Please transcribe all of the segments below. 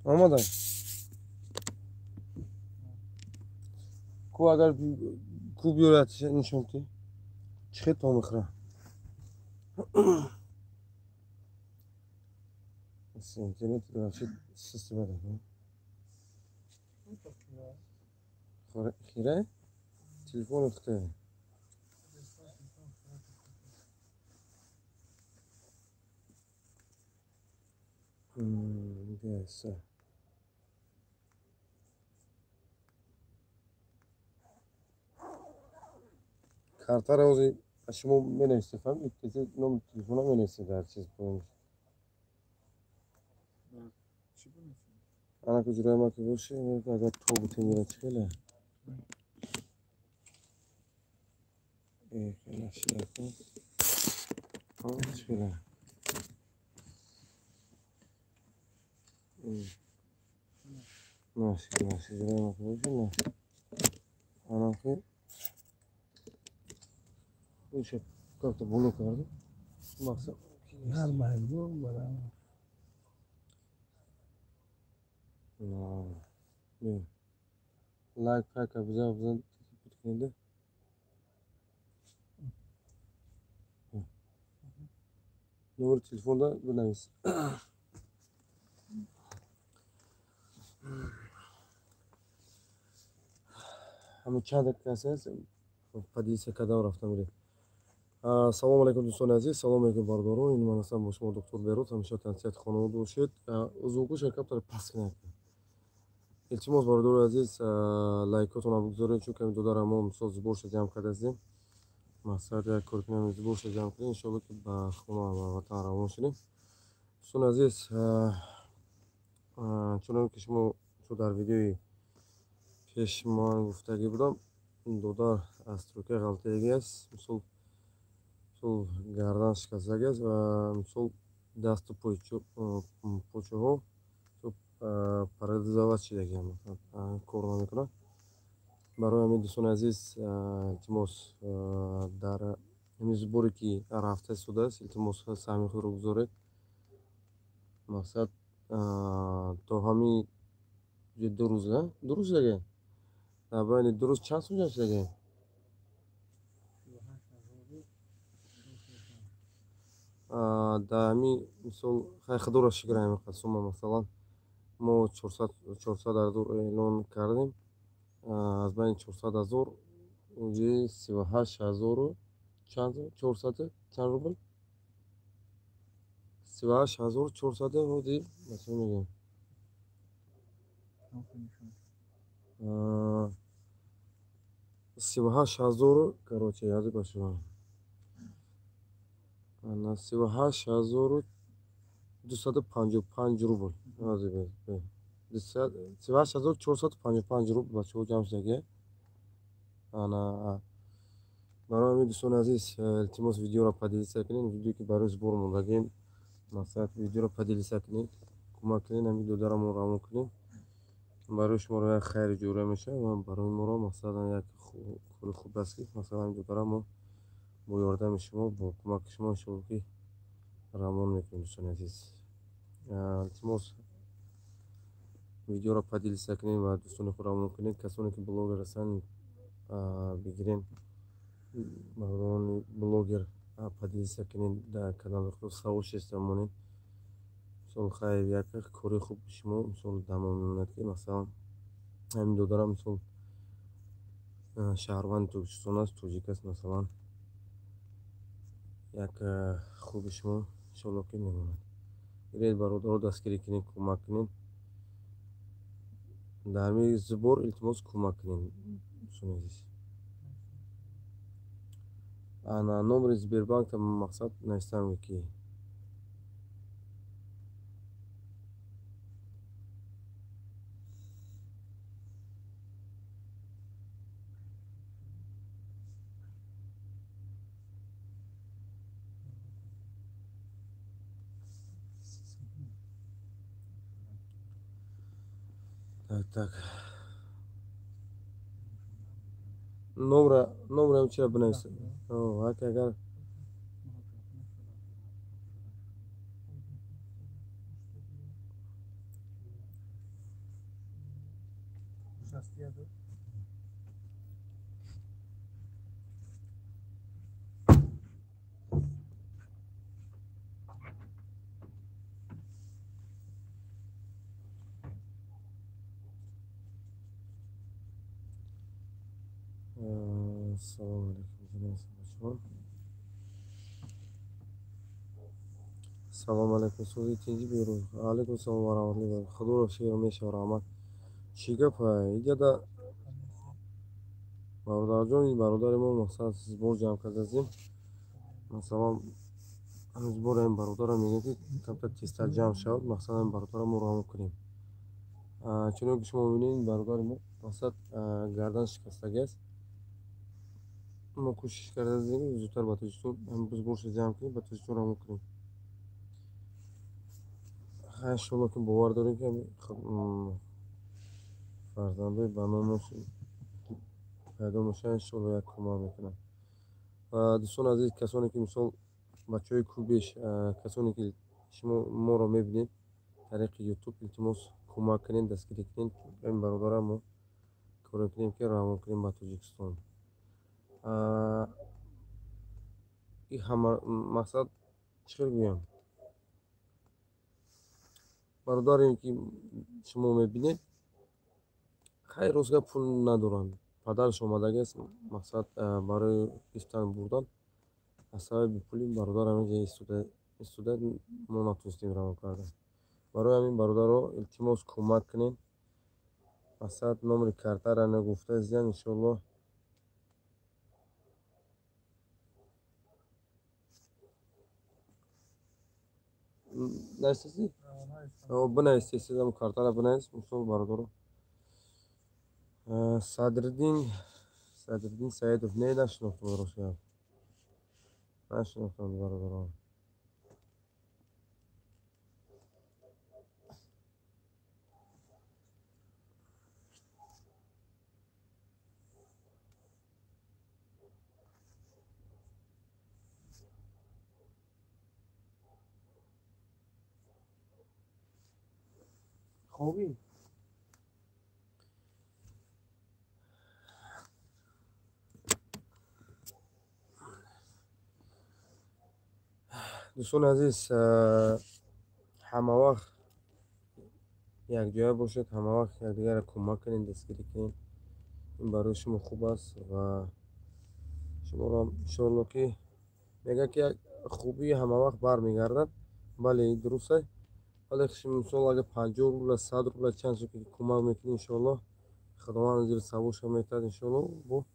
Омадан. Ку агар ку биёрад нишон ти. Чӣ хел то мехӯра? Интернет вообще система да. Хира? Телефон хте. Yes. Картаро ози шумо менависед, фаҳмид? Номи телефона менависед дар чиз поинш. Ана куҷрои ма ки боши, агар то бутем ира чӣ хеле? Э, хеле шидаку. Чӣ хеле? Наши, наши, ҷурои ма ки боши, на. Ана ки Иша как-то боло кард. Мақсад Нормально, барам. Не. Лайк, лайк, обязательно кунед. Номери телефонда бинавис. Ҳамин чанд дақиқа аст, поделиться кардам, рафтам мирем. Салому алайкум, дӯстони азиз, салому алайкум, бародарон. Ин ман ҳастам бо шумо, доктор Бероз. Ҳамеша тансиҳати хонавода бошед. Звукуша камтар паст кунед. Илтимос, бародарои азиз, лайкотонро бигзоред, чун ками додарам мо мисол сборша ҷамъ кардастем. Мақсад як кор кунем, сборша ҷамъ кунем, иншоалло ки ба хона, ба ватан равон шудем. Дӯстони азиз, чуноне ки шумо дар видеои пеш ман гуфтагӣ будам, додар аз стройка ғалтиягӣ аст, мисол мисол гардан шикастагӣ аст ва мисол дасту почаҳо парализовать шудагиам, кор намекунад. Барои ҳамин, дӯстони азиз, илтимос, дар ҳамин сборе ки рафта истодааст, илтимос, саҳми худро гузоред. Мақсад то ҳамин 2 рӯз, 2 рӯз шудагӣ, дар байни 2 рӯз чанд сум ҷамъ шудагӣ? Дар ҳамин мисол, хай, худоро шукр, ҳамин қадр сума, масалан, мо 400 000 эълон кардем, аз байни 400 000 уҷи 38 000-у чанд, чорсаду чанд рубл, 38 400 ҳоди масалан мегӯем, 38 000-у, короче, яди ба шумо, 38 255 рубл, 38 455 рубл, бачаҳо, ҷамъ шудагӣ. Ана барои ҳамин, дӯстони азиз, илтимос, видеоро поделиться кунед. Видеое ки барои сбор мондагем, мақсад, видеоро поделиться кунед, кӯмак кунед, ҳамин додарамон равон кунем. Барои шуморо як хайри ҷӯра мешавад ва барои моро, масалан, як кори хуб аст, ки масалан ҳамин додарамо бо ёрдами шумо, бо кӯмаки шумо, иншоалло ки равон мекунем. Дӯстони азиз, илтимос, видеоро поделиться кунед ва дӯстони худ равон кунед. Касоне ки блогер ҳастанд, бигирен, бародарони блогер, поделиться кунед, дар канали худ сообщество монед. Мисол, хайр, як кори хуб шумо мисол дамон мемонад, ки масалан ҳамин додарам мисол шаҳрванди Тоҷикистон аст, тоҷик аст, масалан, як хуби шумо иншоалло ки мемонад. Иред, бародаро, дастгирӣ кунед, кӯмак кунед дар ҳамин сбор, илтимос, кӯмак кунед, дӯстони азиз. Ана номери Сбербанкта, мақсад, навистам ки так, так, номера чира бинависед, агар Ассалому алайкум. Салом алайкум. Сузи тинҷи берӯз. Алайкум салом ва раҳматуллоҳи. Худоро шукр мешава, раҳмат. Чӣ гап? Иҷада бародарҷон, бародари мо мақсад сбор ҷамъ кардазем. Масалан, сбор ин бародара мегӯем, ки камтар тезтар ҷамъ шавад, мақсад ин бародара мо равон кунем. Чунон ки шумо мебинед, бародари мо мақсад гардан шикастагӣ аст. Мо кӯшиш кардазем, ки зудтар ба Тоҷикистон сборша ҷамъ кунем, ба Тоҷикистон равон кунем. Иншоалло ки бовар дорем, ки фарзандои ба номаш пайдо мешаванд, иншоалло як кӯмак мекунанд. Ва дӯстони азиз, касоне ки мисол бачаҳои клубеш, касоне ки шумо моро мебинед тариқи ютуб, илтимос кӯмак кунед, дастгирӣ кунед ин бародара мо коре кунем, ки равон кунем ба Тоҷикистон. И ҳама мақсад чӣ хел гӯям, бародаре ки шумо мебинед, хайр, ростга пул надоранд. Падараш омадагиаст, мақсад барои гирифтан бурдан. Аз сабаби бепулӣ бародар ҳаминҷа истода, мо натонистем равон кардан. Барои ҳамин бародаро илтимос кӯмак кунед. Мақсад номери картара нагуфта зиён, иншоалло. Нависеси? Бинавис, тез-тез картара бинавис, мисол бародаро. Садриддин Саидов не нашинохтам, рост гап. Нашинохтам бародаро. Хобӣ? Дӯстони азиз, ҳамавақт якҷоя бошед, ҳамавақт якдигарро кӯмак кунед, дастгирӣ кунед. Ин барои шумо хуб аст ва шуморо иншоалло ки мегӯяд, ки хубӣ ҳамавақт бармегардад. Бале, ин дуруст аст. Вале мисол агар 50 рубла, 100 рубла чанд сум ки кӯмак мекунӣ, иншоалло Худованд зери савобша метиҳад, иншоалло. Бо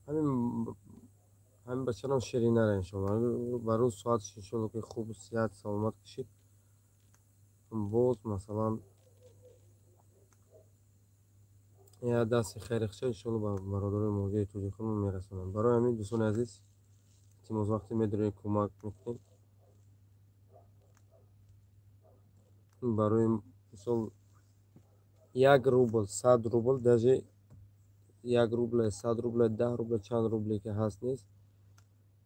ҳамин бачарам ширинара, иншоалло. Ба рӯз соатш иншоалло ки хуб сиҳат саломат кашид. Боз масалан як дасти хайри хиша иншоалло ба бародарои муҳоҷири тоҷикон мерасонам. Барои ҳамин дӯстони азиз, илтимос вақте медоред кӯмак мекунед. Барои мисол 1 рубл, 100 рубл, даже 1 рубла, 100 рубла, 10 рубла, чанд рубле ки ҳаст нест,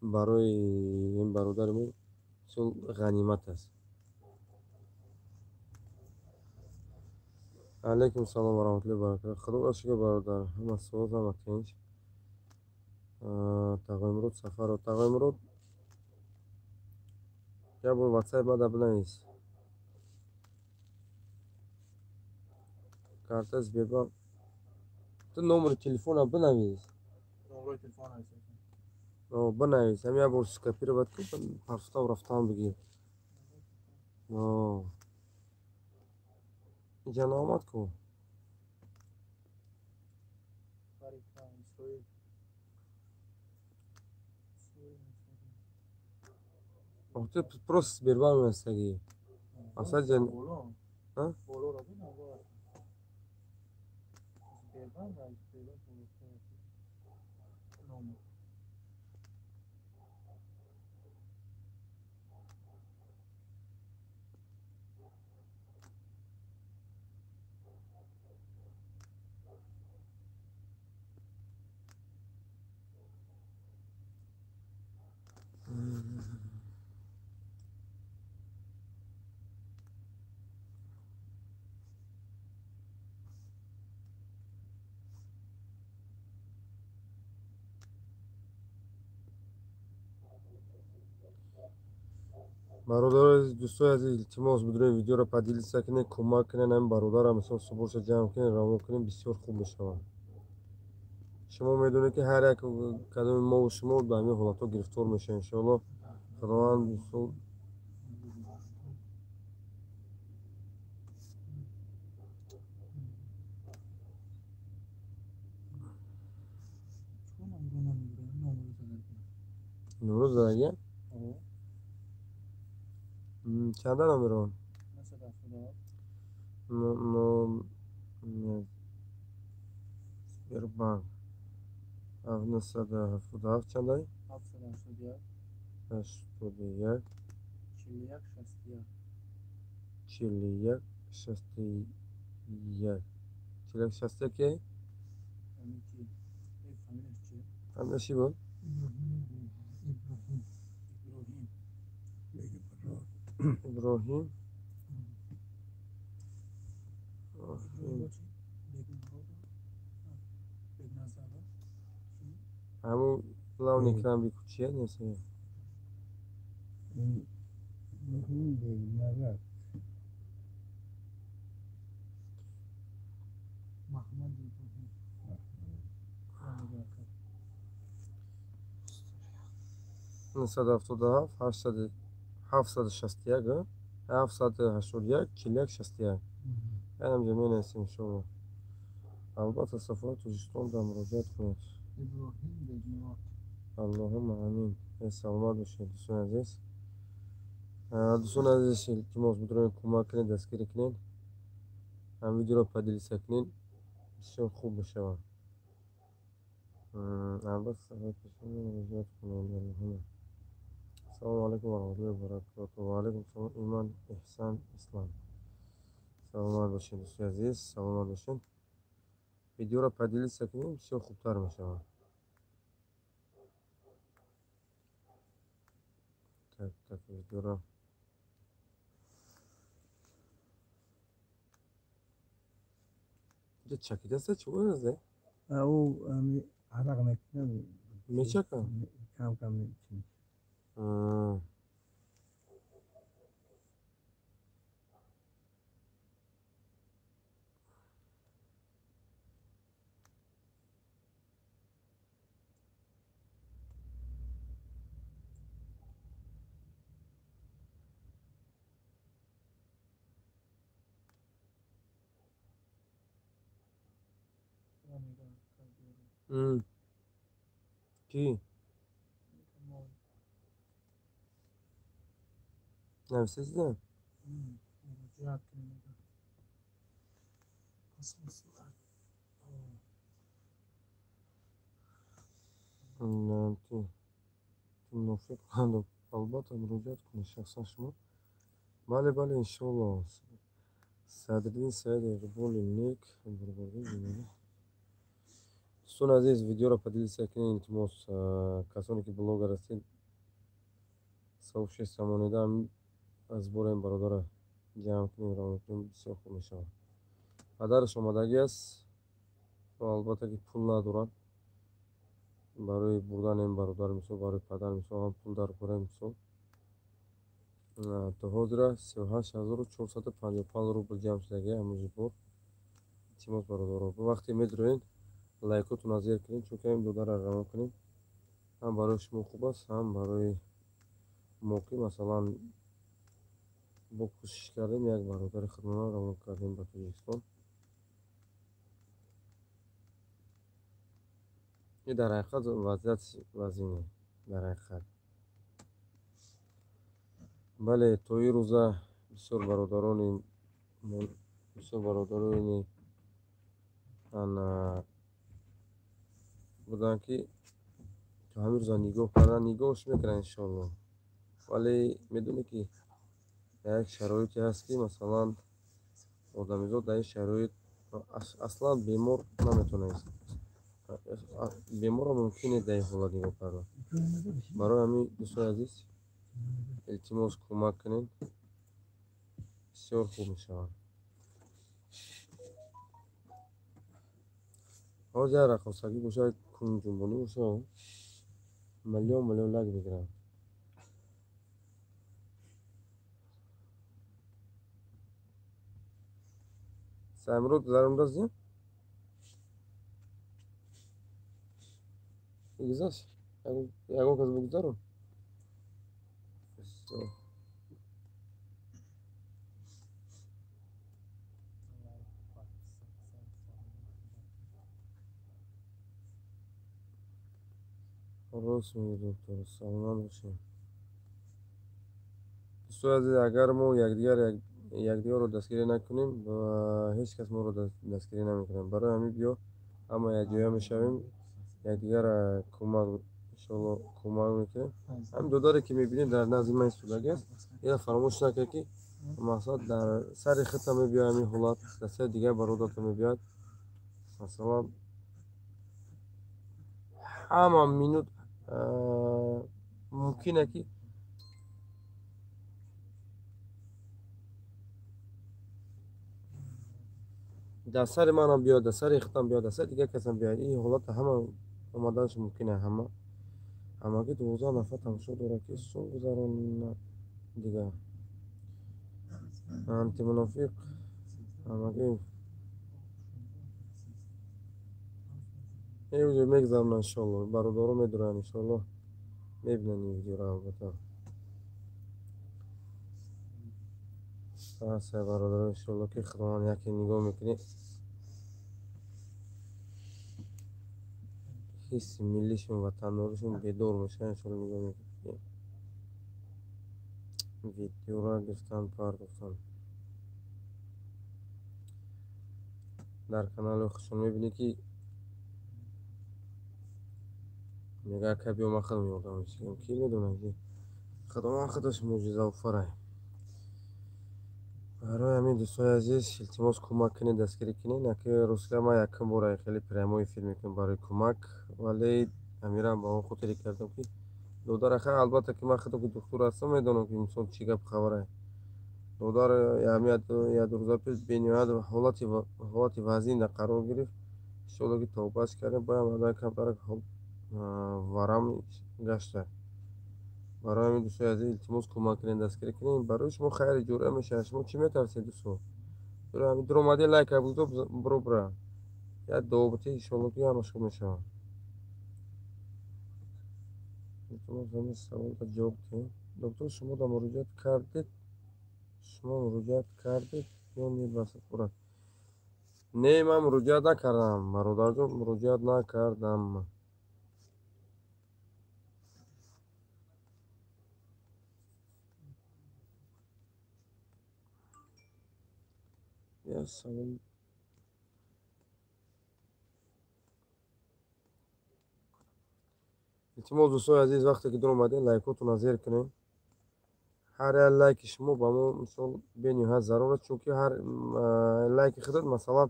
барои ин бародари мо мисол ғанимат аст. Алайкум салом ва раҳматуллоҳи ва баракатуҳ. Худоро шукр бародар, ҳама соз, ҳама тинҷ. Тағоимурод Сафаров, Тағоимурод як бор ватсап мада бинавис. Карта Сбербанк. Ту номери телефона бинавис. Номери телефона навис. Бинавис. Ҳам як бор скопировать кун, парфтав рафтан бигир. Инҷа наомад ку? Ту просто Сбербанк нависагӣ. Асал ҷан. А? Бародари дӯстои азиз, илтимос бидуред видеоро поделиться кунед, кӯмак кунед, ҳамин бародарам мисол субурша ҷамъ кунед, равон кунед, бисёр хуб мешавад. Шумо медонед, ки ҳар як кадоми мову шумо ба ҳамин ҳолатҳо гирифтор мешавед. Иншоалло, Худованд мисол Номро задагия? Чанда номерон? Сбербанк. 977 чандай? 81. 41 61. 41 61. 41 61 ки? Фамилияш чӣ буд? Иброҳим. Ҳамун главный экран бикучия нест? Иброҳим Бегмарат. Маҳмад Иброҳим. 977 761 781 41 61. Янам ҷа менависем, иншоалло. Албатта, сафорати Тоҷикистон дар муроҷиат кунед. Иброҳим Бегмурод. Аллоҳумма амин. Саломат бошед, дӯстони азиз. Дӯстони азиз, илтимос, бидорем, кӯмак кунед, дастгирӣ кунед, ҳам видеоро поделиться кунед, бисёр хуб мешавад. Албатта, сафорати Тоҷикистон муроҷиат кунед. Аллоҳумма. Салому алайкум ва раҳматуллоҳи ва баракотуҳ. Ва алайкум салом, Иман Эҳсан Ислам. Саломат бошед, дӯстони азиз, саломат бошед. Видеоро поделиться кунем, бисёр хубтар мешавад. Так, так, видеоро инҷа чакидаста, чӣ бояд? Ӯ арақ мекунад. Мечака? Кам кам мечакад. Кӣ? Нависед? Муроҷиат кунем. Мунофиқ. Албатта, муроҷиат кунед шахсан шумо. Бале, бале, иншоалло. Садриддин Саид Иқболи нек бурбурди. Дӯстони азиз, видеоро поделиться кунед, илтимос. Касоне ки блогер ҳастед, сообщество монеда аз бораи бародара ҷамъ кунем, равон кунем, бисёр хуб мешавад. Падараш омадагӣ аст ва албатта ки пул надорад барои бурдани ин бародар, мисол, барои падар, мисол, ҳам пул даркора, мисол. То ҳозира 38 455 рубл ҷамъ шудагӣ ҳамун бор. Илтимос, бародаро, вақте медроед, лайкотонро зер кунед, чунки ҳамин додарро равон кунем, ҳам барои шумо хуб аст, ҳам барои мо, ки масалан бо кӯшиш кардем, як бародари худмонро равон кардем ба Тоҷикистон. И дар ҳақиқат вазъият вазине, дар ҳақиқат. Бале, то ин рӯза бисёр бародарони ана буданд, ки то ҳамин рӯза нигоҳ кардан, нигоҳш мекунанд, иншоалло. Вале медонӣ, ки як шароите ҳаст, ки масалан одамизод дар ин шароит аслан бемор наметавонад, беморро мумкин нест дар ин ҳолат нигоҳ кардан. Барои ҳамин, дӯстони азиз, илтимос, кӯмак кунед, бисёр хуб мешавад. Ҳозир як раққосагӣ бошад, кунҷунбонӣ бошад, миллион миллион лайк мегиранд. Саймурод, даромадастӣ? Гузашт? Ягон кас бигузарон? Рост мегӯ, доктор, саломат бошед. Дӯстои азиз, агар мо якдигарро дастгирӣ накунем, ҳеҷ кас моро дастгирӣ намекунад. Барои ҳамин биё ҳама якҷоя мешавем, якдигарро кӯмак иншоалло кӯмак мекунем. Ҳамин додаре ки мебинед дар назди ман истодагӣ аст, ина фаромӯш накунед, ки мақсад дар сари худта мебиёяд ҳамин ҳолат, дар сари дигар бародарта мебиёяд. Масалан, ҳама минут мумкин ки дар сари манам биёяд, дар сари худам биёяд, дар сари дигар касам биёяд. Ин ҳолат ҳама омаданаш мумкин аст. Ҳама ҳамагӣ 12 нафар тамошо дорад, ки сум гузаронад дигар. Антимунофиқ ҳамагӣ ин видео мегузаронанд иншоалло. Бародаро медоранд иншоалло, мебинанд ин видеоро албатта. Ҳаста бародаро, иншоалло ки Худованд яке нигоҳ мекунӣ, ҳисси миллишон, ватандоришон бедор мешавад. Иншоалло нигоҳ мекунӣ, видеоро гирифтан, пардохтан дар канали худшон мебинӣ, ки мега ака биё, ман худам ёрдам мекунам. Ки медонад, ки Худованд худаш мӯъҷизаофарай. Барои ҳамин, дӯстои азиз, илтимос, кӯмак кунед, дастгирӣ кунед. Аки ростига ман якум бора хеле прямой эфир мекунам барои кӯмак, вале ҳамирам ба он хотире кардам, ки додар аха, албатта ки ман худам ки духтур ҳастам, медонам, ки инсон чӣ гап хабарай. Додар ҳамин як рӯза пеш бениҳоят ҳолати вазин дар қарор гирифт. Иншоалло ки тавбаш кардем, боям адай камтарак варам гашта. Барои ҳамин, дӯстои азиз, илтимос, кӯмак кунед, дастгирӣ кунед. Барои шумо хайри ҷӯра мешавад. Шумо чӣ метарсед, дӯсто? Ҳамин дуромади лайк бигузор, биро бира. Як дуо битӣ, иншоалло ки ҳамаш хуб мешавад. Илтимос, ҳамин саволро ҷавоб диҳед. Доктор, шумо да муроҷиат кардед? Шумо муроҷиат кардед ё не ба сафорат? Не, ман муроҷиат накардам, бародарҷон, муроҷиат накардам. Як савол. Илтимос, дӯстои азиз, вақте ки дуромадед, лайкотонро зер кунед. Ҳар як лайки шумо ба мо мисол бениҳоят зарур аст, чунки ҳар лайки худат, масалан,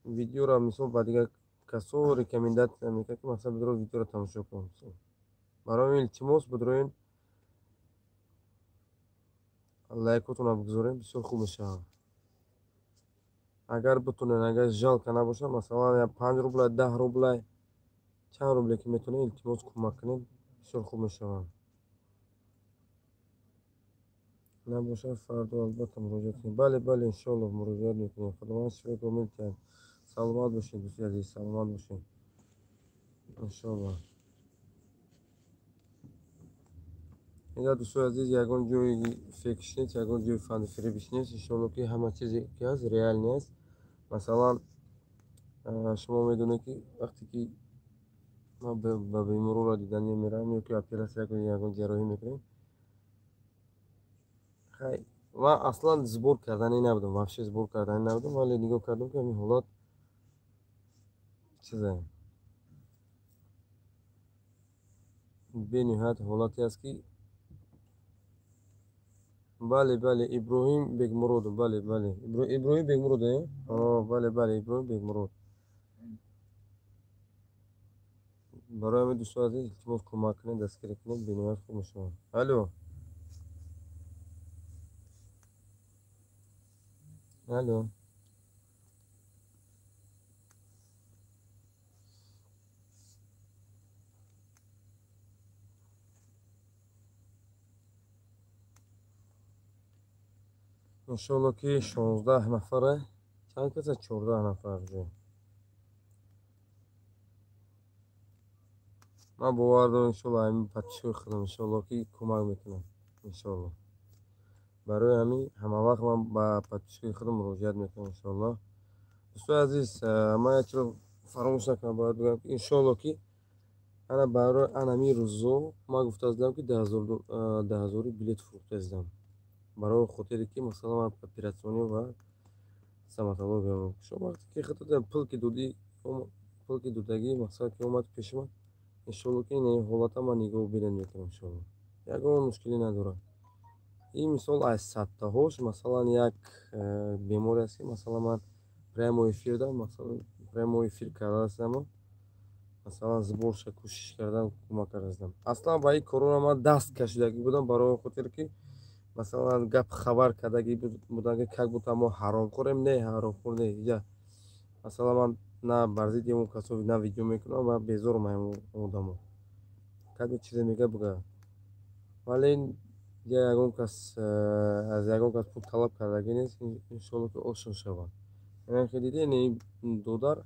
видеоро мисол ба дигар касо рекомендация мекунад, ки масалан бидро видеоро тамошо кун. Барои ҳамин илтимос, бидроен лайкотонро бигузорем, бисёр хуб мешавад. Агар битонед, агар жалко набошад, масалан, 5 рубля, 10 рубля, чанд рубле ки метавонед, илтимос, кӯмак кунед, бисёр хуб мешавад. Набошад, фардо албатта муроҷиат кунем. Бале, бале, иншоалло муроҷиат мекунем. Худованд шифои комил диҳад. Саломат бошед, дӯсти азиз, саломат бошед. Иншоалло. Инҷа, дӯстои азиз, ягон ҷои фейкш нест, ягон ҷои фанду фиребиш нест. Иншоалло ки ҳама чизе ки ҳаст реальный аст. Масалан, шумо медонед, ки вақте ки ман ба беморро диданӣ меравам ё ки оператсия ягон ҷарроҳӣ мекунем, хай, ман аслан сбор карданӣ набудам, вообще сбор карданӣ набудам, вале нигоҳ кардам, ки ҳамин ҳолат чизе бениҳоят ҳолате аст, ки бале, бале, Иброҳим Бекмуродов, бале, бале, Иброҳим Бекмуродов, э? Бале, бале, Иброҳим Бекмурод. Барои ҳамин, дӯстони азиз, илтимос, кӯмак кунед, дастгирӣ кунед, бениҳоят хуб мешавад. Алло, алло. Иншоалло ки 16 нафара, чанд каса, 14 нафар ҷо. Ман бовар дорам, иншолло, ҳамин подписчикои худам, иншолло, ки кӯмак мекунам, иншолло. Барои ҳамин ҳамавақт ман ба подписчикои худам муроҷиат мекунам, иншолло. Дӯстои азиз, ман як чиро фаромӯш накунам, бояд бигӯям, ки иншолло, ки ана барои анами рӯзо ман гуфта будам, ки 10 000-и билет фурӯхта издам, барои хотире ки, масалан, ман операционный ва стоматология. Шумо вақте ки худатон пул ки додӣ, пул ки додагӣ, мақсад ки омад пеши ман, иншолло, ки ин ҳолата ман нигоҳ бинед мекунам, иншолло, ягон мушкилӣ надорад. Ин мисол аз садтаҳош, масалан, як беморе аст, ки, масалан, ман прямой эфир дам, масалан, прямой эфир кардаастам, масалан, сбор ша кӯшиш кардам, кӯмак кардастам. Аслан ба ин корона ман даст кашидагӣ будам, барои он хотир ки, масалан, гап хабар кардагӣ будам, ки как будто мо ҳаромхӯрем. Не, ҳаромхӯр не. Иҷа, масалан, ман на бар зидди он касо на видео мекунам ва безорам ҳамин одамо, кадме чизе мега, буга. Вале ҷа ягон кас аз ягон кас пул талаб кардагӣ нест. Иншолло, ки осон шавад. Ки дидед, ин додар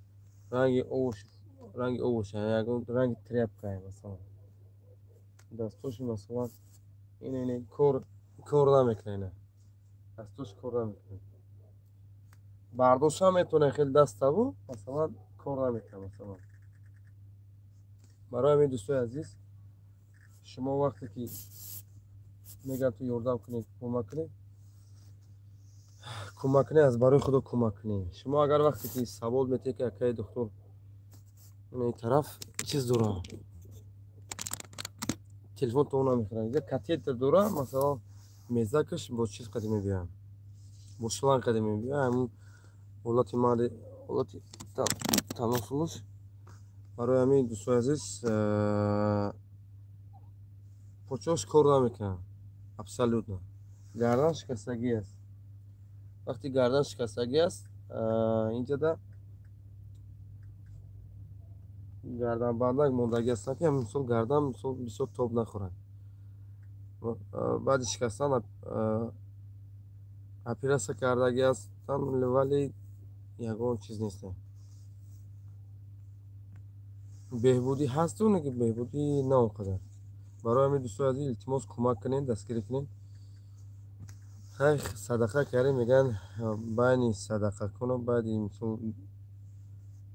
ранги овош, ранги овош, ягон ранги тряпка, масалан, дастоши, масалан, ин кор намекунад, ина дастош кор намекунад. Бардошта метавонад хеле даставу, масалан, кор намекунад, масалан. Барои ҳамин, дӯстои азиз, шумо вақте ки мегӯям ту ёрдам кунед, кӯмак кунед, кӯмак кунед, аз барои худо кӯмак кунед. Шумо агар вақте ки савол метиҳед, ки акаи духтур, ин тараф чиз дора, телефон то намехӯрад, иҷа катетер дора, масалан, мезакаш бо чиз қадим мебиёяд, бо шланг қадим мебиёяд, ҳамун ҳолати марди, ҳолати таносулаш. Барои ҳамин, дӯстои азиз, почош кор намекунад абсолютно, гардан шикастагӣ аст. Вақти гардан шикастагӣ аст, инҷада гарданбандак мондагӣ ҳастанд, ки мисол гардан, мисол, бисёр тоб нахӯрад. Баъди шикастан оператсия кардагӣ ҳастанд, вале ягон чиз нест, беҳбудӣ ҳасту не ки беҳбудӣ на он қадар. Барои ҳамин, дӯстои азиз, илтимос, кӯмак кунед, дастгирӣ кунед. Хайр, садақа кардем, мегӯянд, байни садақакуну баъди, мисол,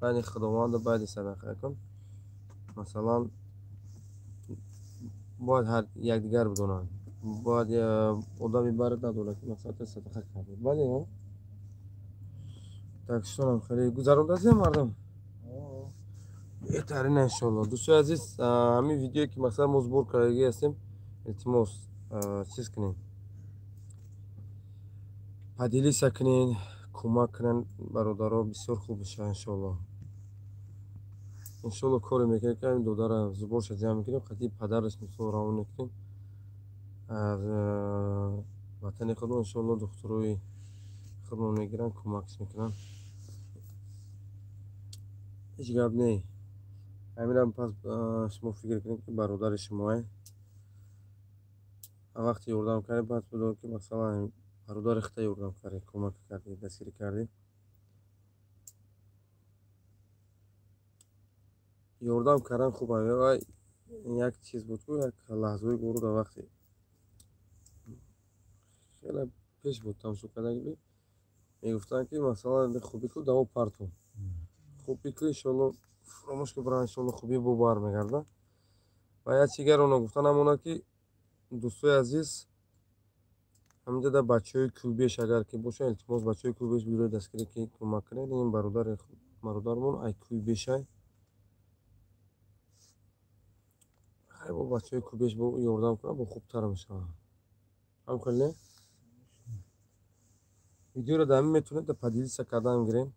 байни худованду баъди садақакун, масалан, бояд ҳар якдигар бидонанд, бояд одами барад надонад, ки, масалан, ту садақа кардӣ. Бале, так шунам, хеле гузарондасем, мардум беҳтарин, иншолло. Дӯстои азиз, ҳамин видеое ки, масалан, мо сбор кардагӣ ҳастем, илтимос, чиз кунед, поделиться кунед, кӯмак кунанд бародаро, бисёр хуб мешавад, иншолло. Иншолло, коре мекунем, ки ҳамин додара сбор ша ҷамъ мекунем, қатъи падараш, мисол, равон мекунем аз ватани худмон. Иншолло, духтурои худмон мегиранд, кӯмакш мекунанд. Ҳеҷ гап не. Ҳаминам пас шумо фикр кунед, ки бародари шумое. Вақте ёрдам кардем, пас бидонед, ки, масалан, бародари худта ёрдам кардед, кӯмак кардед, дастгирӣ кардед. Ёрдам кардан хуб. Як чиз буд ку, як лаҳзаҳои гуру дар вақти хеле пеш буд, тамошо кардаги, мегуфтанд, ки, масалан, хубӣ ку, даво парту, хубӣ ку, иншолло, фаромӯш ки биран, иншолло, хубӣ бо бармегардад. Ва як чигаро оно гуфта намонад, ки, дӯстои азиз, ҳаминҷа дар бачаҳои Кӯбеш агар ки бошанд, илтимос, бачаҳои Кӯбеш бидоред, дастгирӣ ки кӯмак кунед. Ин бародармон ай Кӯбешай. Хай, бо бачаҳои Кӯбеш бо ёрдам кунад, бо хубтар мешавад. Ҳам хел не? Видеоро дар ҳамин метавонед да поделиться кардан гирем.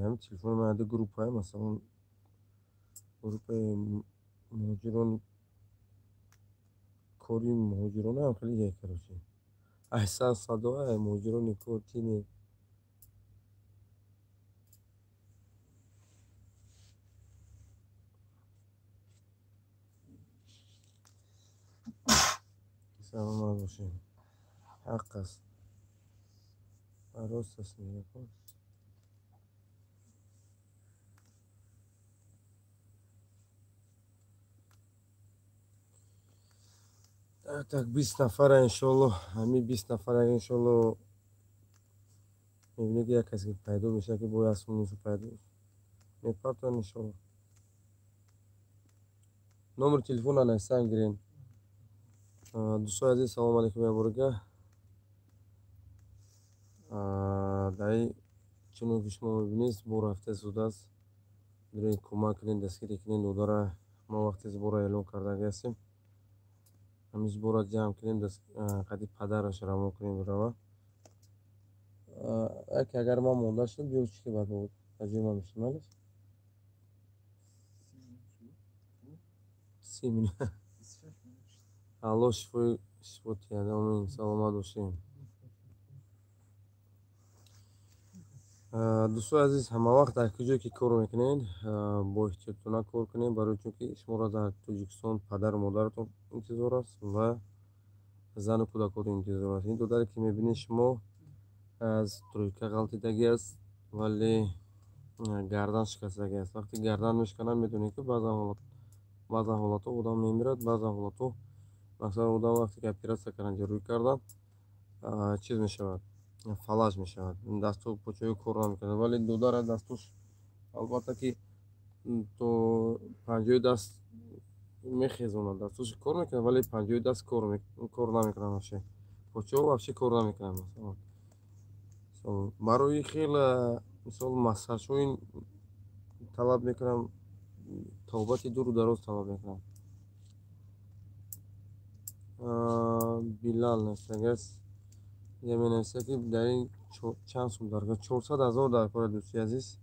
Ҳамин телефони ман ду группа, масалан, группаи муҳоҷирон. Кори муҳоҷиронаам хеле як, короче. Айсан садо муҳоҷирони кор тине. Саломат бошед. Ҳақ аст. Рост аст мегӯям. Так, 20 нафара иншоалло, ҳамин 20 нафара иншоалло мебинед, ки як касе пайдо мешавад, ки бояд сумнису пайдо мепартоянд иншоалло. Номери телефона нависан гирен. Дӯстои азиз, салому алайкум яборига. Дар чунон ки шумо мебинед, сбор рафта истодааст. Дурен кӯмак кунед, дастгирӣ кунед додара. Мо вақте сборро эълон кардаги ҳастем, ҳамин сборро ҷамъ кунем, қади падараш равон кунем бирава. Яке агар ман монда шудам, биё чӣ ки баъд ба ҷои ман мешинӣ, малеш? 30 минут. Аллоҳ шифо диҳад. Омин. Саломат бошем. Дӯстои азиз, ҳамавақт дар куҷое ки кор мекунед, бо эҳтиётона кор кунед, барои чунки шуморо дар Тоҷикистон падару модаратон интизор аст ва зану кӯдакотон интизор аст. Ин додаре ки мебинед шумо, аз тройка ғалтидагӣ аст, вале гардан шикастагӣ аст. Вақте гардан мешиканад, медонед ки баъзан ҳолатҳо одам мемирад, баъзан ҳолатҳо, масалан, одам вақте ки оператсия кардан, ҷарроҳӣ кардан, чиз мешавад, фалаҷ мешавад, дасту почаҳо кор намекунад. Вале додара дастуш албатта ки то панҷои даст мехезонад, дастуш кор мекунад, вале панҷои даст кор намекунад, вообще почаҳо вообще кор намекунад. Масалан, барои хеле мисол массажҳои талаб мекунам, тавбати дуру дароз талаб мекунам. Билал нависагааст, я менависад, ки дар ин чанд сум дар кор? 400 ҳазор дар кор, дӯсти азиз.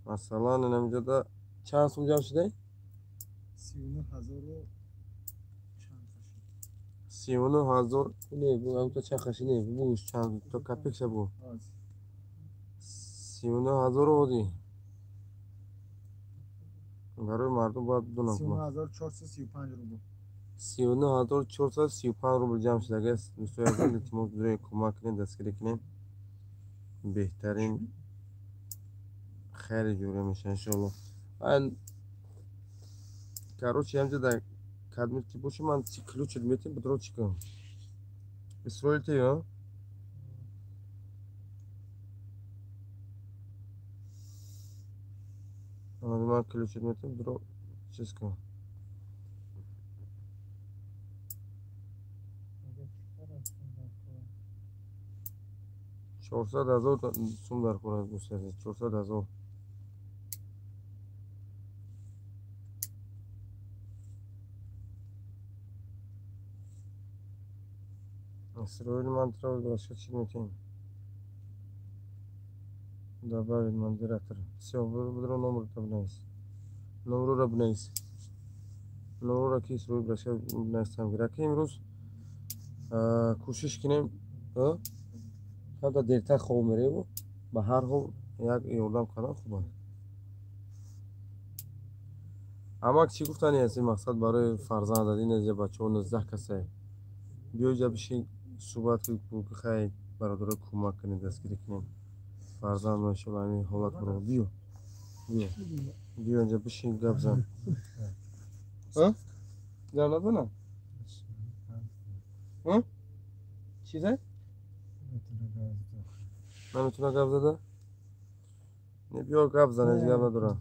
Масалан, инамиҷода чанд сум ҷамъ шуда? 39 ҳазору чанд қаши. 39 ҳазор не, бута чанд қаши не, бугӯш, чанд то копейкша бугӯ. 39 ҳазору одӣ барои мардум бояд бидонам. 39 435 рубл. 39 435 рубл ҷамъ шудагиаст. Дӯстои азиз, илтимос, дурен кӯмак кунед, дастгирӣ кунед, беҳтарин хайри ҷӯра мешавад иншоалло. Короче, ҳамҷа дар кадмит ки боши, ман ключ ат метем, бидро чӣ кунам? Исроил те ё? Ман ключ ат метем, бидро чиз кун. 400 ҳазор сум дар кор аст, дӯсти азиз, 400 ҳазор. Исроил, ман тра баша чӣ метем? Добавить модератор. Всё, бидро номерро бинавис, номерро бинавис, номерро ки Исроил баша бинависам гира, ки имрӯз кӯшиш кунем, камтар дертар хоб мереву, ба ҳар ҳол як ёрдам кардан хуб аст. Амак, чӣ гуфтани ҳасти, мақсад барои фарзандат? Ин аҷа бачаҳо 19 касае. Биё ҷа бишин, суҳбат кун, ки хай, бародаро, кӯмак кунед, дастгирӣ кунем фарзанд, иншоалло ҳамин ҳолат буро. Биё, биё, биё, инҷа бишин, гап зан. Гап назанам чизе наметуна гап зада. Не, биё, гап зан, ҳеҷ гап надорам.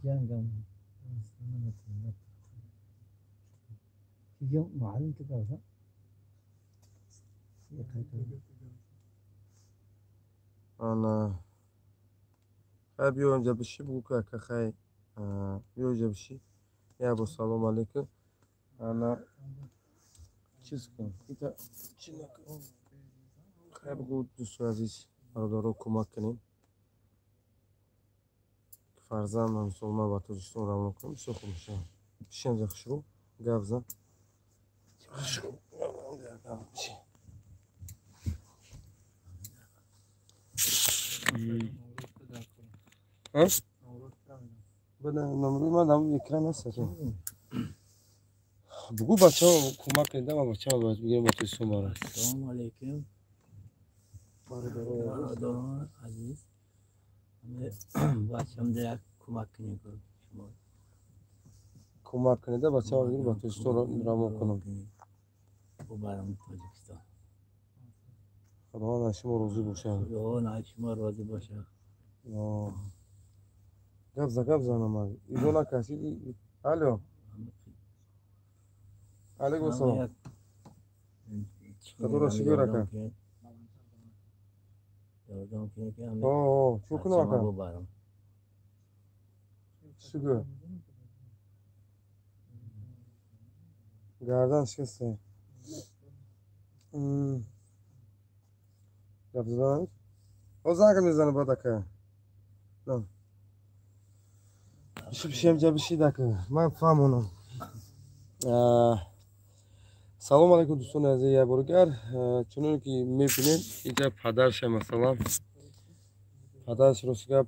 معلم كده صح؟ Ана хай, биё инҷа биши, бугӯ ки ака, хай, биё инҷа биши, як бор салом алейкум. Ана чиз кун, ита чи накун. Хай, бугӯ, дӯстои азиз, бародаро, кӯмак кунем, фарзандам, мисол, ман ба Тоҷикистон равон кунам, бисёр хуб мешавад. Биши инҷа, хушрӯ гап зан, хушрӯ. Номрои ман дар экран аст. Бугӯ бачаҳо кӯмак кунед, ман бачаам бояд бигирам ба Тоҷикистон барам. Ассалому алайкум. Бародарони азиз, бачамда як кӯмак кунед шумо. Кӯмак кунед, бачаам бигирам ба Тоҷикистон равон кунам. Бубарам Тоҷикистон. Худованд аз шумо розӣ бошад. Худованд аз шумо розӣ бошад. Гап за, гап за намак. Идо накашид. Алло. Алейкум салом. Худоро шукр ака. О, чӣ кунам ака? Шукр. Гардан шикаста. Гап задан? О, занг мезанам баъд ака. На. Биши биши биши ака. Ман фаҳмонам. Салом алайкум дӯстони азиз, як бори дигар чуноне ки мебинед инҷа падарша, масалан падараш рости гап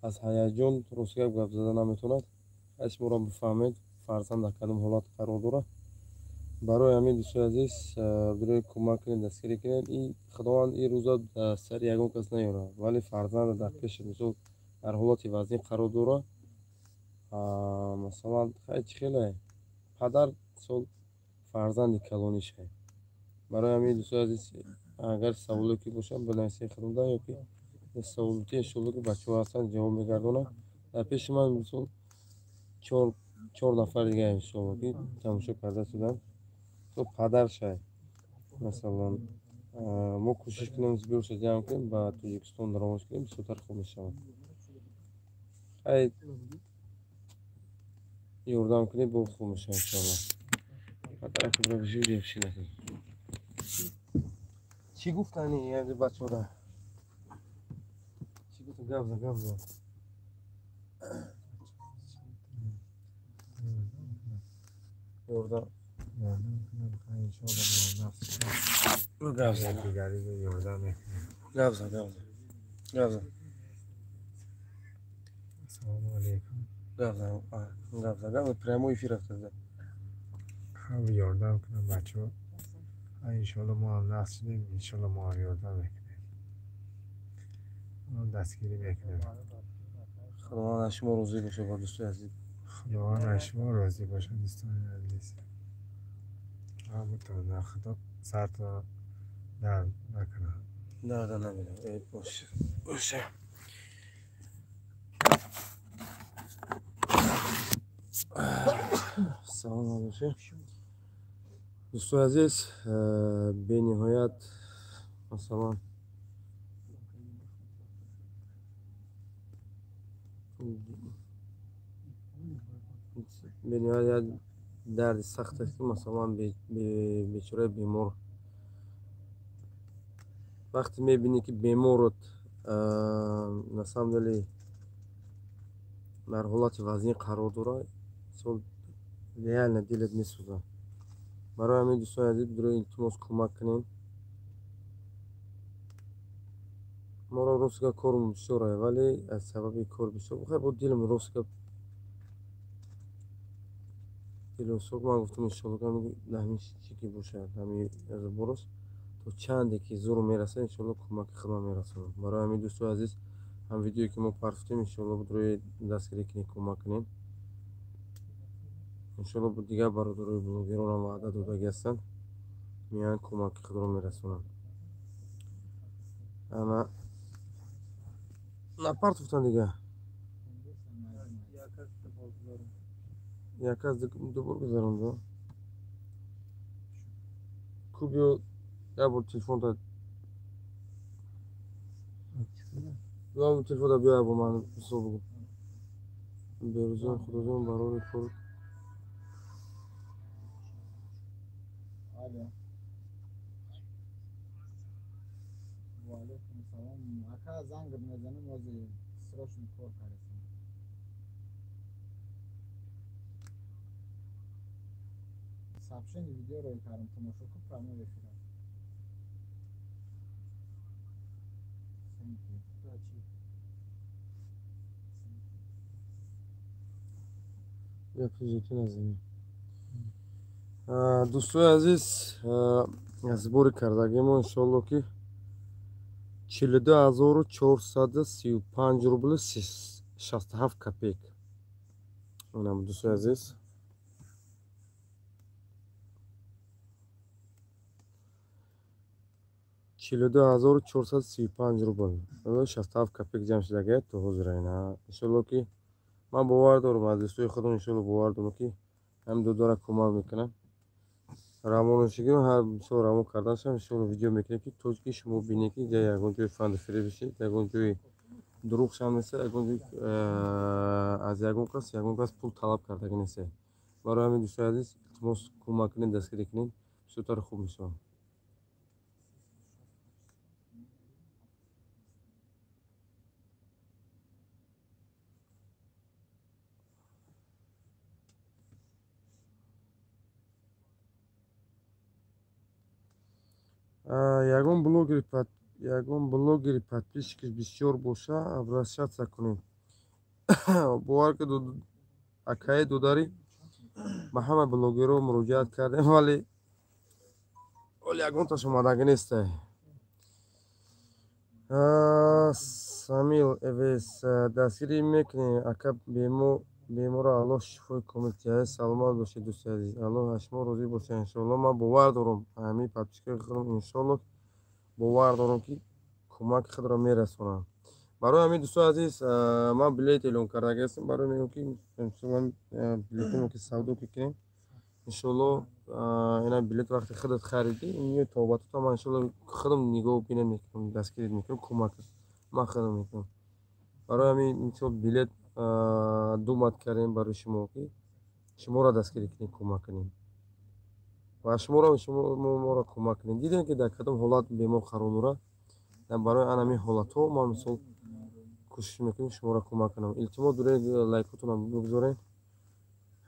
аз ҳаяҷон рости гап гап зада наметавонад. Ай шуморо бифаҳмед фарзанд дар кадом ҳолат қарор дорад. Барои ҳамин дӯстони азиз бирои кӯмак кунед, дастгирӣ кунед. И Худованд ин рӯза дар сари ягон кас наёрад, вале фарзанд дар пеши мисол дар ҳолати вазнин қарор дорад. Масалан хай чӣ хеле падар мисол фарзанди калонишай. Барои ҳамин дӯстони азиз агар саволе ки бошад бинависед худамда ё ки саволоти иншоалло ки бачаҳо ҳастанд ҷавоб мегардонанд. Дар пеши ман мисол чор нафар дига иншоалло ки тамошо карда шуданд. То падаршай масалан мо кӯшиш кунем сборша ҷамъ кунем ба Тоҷикистон равон кунем, бисёртар хуб мешавад. Хай ёрдам кунед, бо хуб мешавад иншоалло. Чӣ гуфтани бачаҳода? Чӣ гуфта? Гап за, гап за. Ёрдам. Гап за. Гап за, гап за. Гап за. Ассалому алайкум. Гап за, гап за, гап за. Прямой эфир рафта. Ҳам ёрдам кунам бачаҳо. Иншоалло мо ҳам нақс шудем, иншоалло мо ҳам ёрдам мекунем. Мо дастгирӣ мекунем. Худованд аз шумо розӣ бошад, дӯстони азиз. Худованд аз шумо розӣ бошад, дӯстони азиз. Ҳаматон Худо сартон дард накунад. Дарда намедам. Э, бош. Боша. Салом бошед. Дӯстони азиз, бениҳоят масалан бениҳоят дарди сахт аст ки масалан бечораи бемор вақте мебинӣ ки беморот на самом деле дар ҳолати вазнин қарор дорад, мисол реально дилат месӯзад. Барои ҳамин дӯстони азиз бирои илтимос кӯмак кунед. Моро рост гап корм бисёр, вале аз сабаби кор бисёр хай бо дилам рост гап дилосок ман гуфтам иншоалло дар ҳамин чӣ ки бошад ҳамин борос то чанде ки зур мерасад иншоалло кӯмаки худам мерасонам. Барои ҳамин дӯстони азиз ҳам видеое ки мо партофтем иншоалло бирои дастгирӣ кунед, кӯмак кунед. Иншоалло бо дигар бародарои блогеронам ваъда додагӣ ҳастанд, меоянд кӯмаки худро мерасонанд. Ана напартофтан дига як аз дубор гузаронд. Ку биё як бор телефонта телефонта биё як бор ман мисол бигӯ. Берӯзон Худоҷон барори кор. Алло. Ва алайкум салом. Ака занг мезанам, ҳозир срочно кор кардам. Сообщение видео рой кардам, тамошо кун прямой эфира. Thank you. Гапи назанем. Дӯстои азиз, сбори кардагимо иншоалло ки 42 435 рубли 67 копеек. Инам, дӯстои азиз, 42 435 рубл 67 копеек ҷамъ шудагия то ҳозира. Ина, иншоалло ки ман бовар дорам аз дӯстои худам, иншоалло бовар дорам, ки ҳамин додара кӯмак мекунам. Равонашигиро ҳар мисол равон карданашам, иншоалло видео мекунем, ки тоҷики шумо бинед, ки ҷа ягон ҷои фанду-фиреб бишед, ягон ҷои дурӯғшам нест, ягон ҷои аз ягон кас пул талаб кардагӣ нест. Барои ҳамин, дӯстои азиз, илтимос, кӯмак кунед, дастгирӣ кунед, бисёртар хуб мешавад. Ягон блогери подписчикаш бисёр боша, обращаться кунед. Бовар ки, акаи додарӣ, ба ҳама блогерҳо муроҷиат кардем, вале ҳоли ягонташ омадагӣ нестай. Самил Эвес, дастгирӣ мекунем, ака. Беморро Аллоҳ шифои комил диҳад. Саломат бошед, дӯсти азиз, Аллоҳ аз шумо розӣ бошад. Иншоалло, ман бовар дорам, ҳамин подписчикои худам, иншоалло, бовар дорам, ки кӯмаки худро мерасонам. Барои ҳамин, дӯстои азиз, ман билет эълон кардагӣ ҳастам. Барои мегӯям, ки билетимо ки савдо кунем, иншоалло, ина билет вақти худат харидӣ, тобатута ман иншоалло худам нигоҳ бина мекунам, дастгирит мекунам, кӯмак ман худам мекунам. Барои ҳамин, мисол, билет думать кардем барои шумо, ки шуморо дастгирӣ кунем, кӯмак кунем ва шуморо моро кӯмак кунем. Дидем, ки дар кадом ҳолат бемор қарор дорад. Барои ан ҳамин ҳолатҳо ман, мисол, кӯшиш мекунем шуморо кӯмак кунам. Илтимос доред, лайкотонро бигузоред.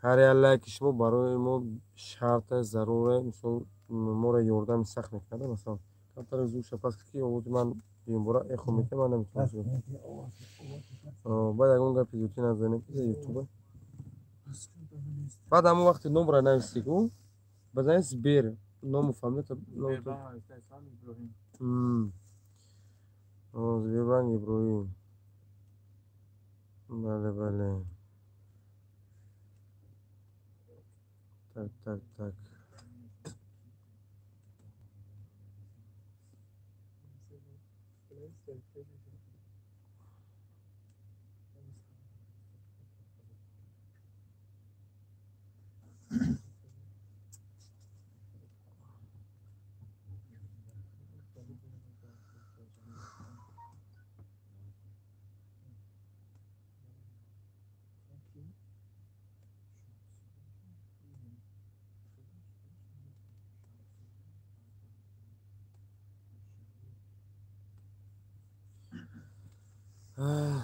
Ҳар як лайки шумо барои мо шарта, заруре, мисол, моро ёрдами сахт мекунад. Масалан, камтар звукша паст, ки овози ман дуюмбора эхо мекунад, ман наметавонам. Баъд ягон гапи зиёдтӣ назанем, ки ютуба. Баъд ҳамон вақти номро нависӣ ку, базанед Сбер, ному фамилията. Сбербанк Иброҳим, бале, бале. Так, так, так.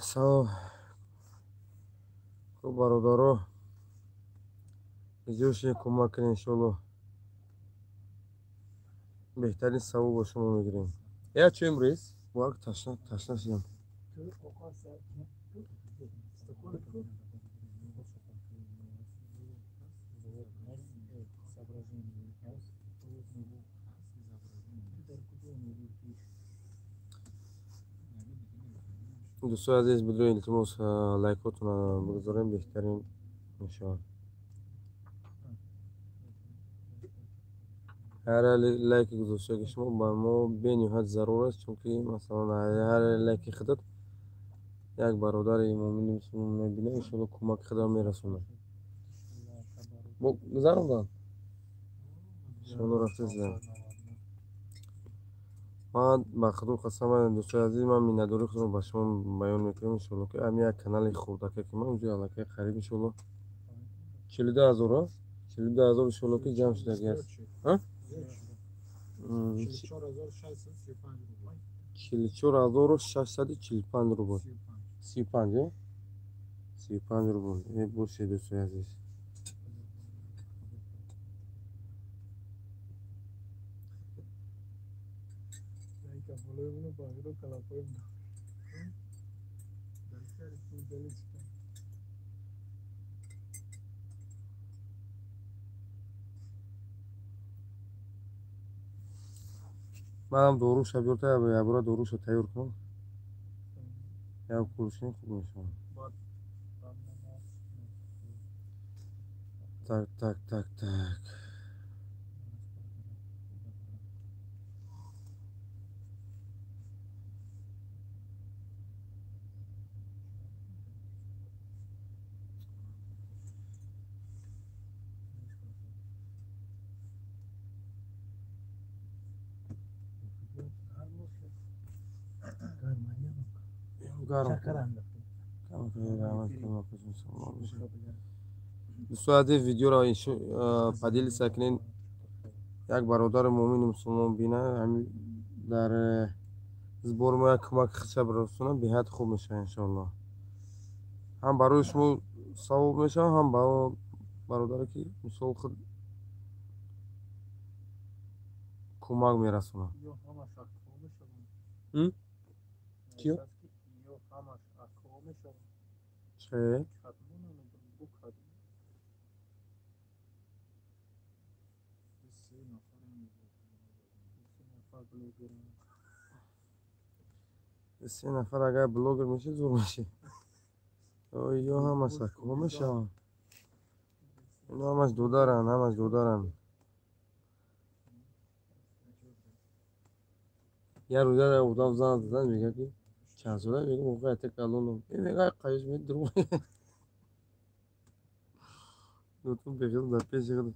Салом. Хуб, бародаро, иҷоши кӯмак кунед, иншоалло, беҳтарин савоб ба шумо мегирем. Я чо имрӯз бовар, ташна ташна шудам. Дӯстои азиз, бидуни илтимос, лайкотонро бигузорем, беҳтарин мешавад. Ҳар лайки гузоштаги шумо ба мо бениҳоят зарур аст, чунки, масалан, ҳар лайки худат як бародари муъмини мусулмон мебинад, иншоалло, кӯмаки худро мерасонад. Гузаронданд, иншоалло, рафта. Ман ба худо қасам, дӯстои азиз, ман миннатдории худро ба шумо баён мекунам. Иншоалло, ки ҳамин як канали хурдака, ки ман унҷо аллакай қариб, иншоалло, 42 000, 42 000, иншоалло, ки ҷамъ шудаги аст. 44 645 рубл, 35, 35 рубл. Бошед, дӯстои азиз. Манам доруша биёрта, ябора доруша тайёр кунам. Як курсин хуб мешавад. Так, так, так, так. Дӯстони азиз, видеоро поделиться кунед, як бародари муъмини мусулмон бина, дар сбор мо як кӯмаки худша бирасонад, беҳад хуб мешавад иншоаллоҳ. Ҳам барои шумо савоб мешавад, ҳам ба он бародаре ки мисол худ кӯмак мерасонад. Киё? Че? Се нафар агар блогер меши, зур меши. Ё ҳамаш акҳо мешаванд. Ино ҳамаш додаранд, ҳамаш додаранд. Як рӯза одам зан задан мегӯяд ки чанд сола, мегӯям оқо ята калонам. Мегӯяд қайш медурӯғ. Гуфтам бехел дар пеши худ.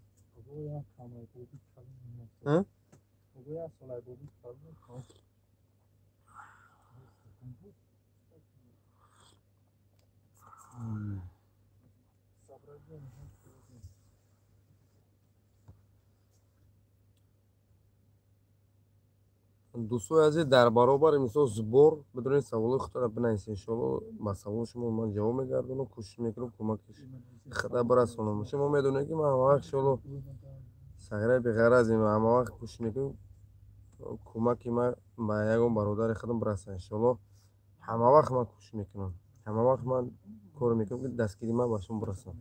Дӯстои азиз, дар баробари мисол сбор бидонед саволои худтонро бинависед. Иншоалло ба саволи шумо ман ҷавоб мегардонам, кӯшиш мекунам кӯмаки худа бирасонам. Шумо медонед ки ман ҳамавақт иншоалло сағираи беғаразем, ҳамавақт кӯшиш мекунам кӯмаки ман ба ягон бародари худам бирасад. Иншоалло ҳамавақт ман кӯшиш мекунам, ҳамавақт ман кор мекунам ки дастгирии ман ба шумо бирасад.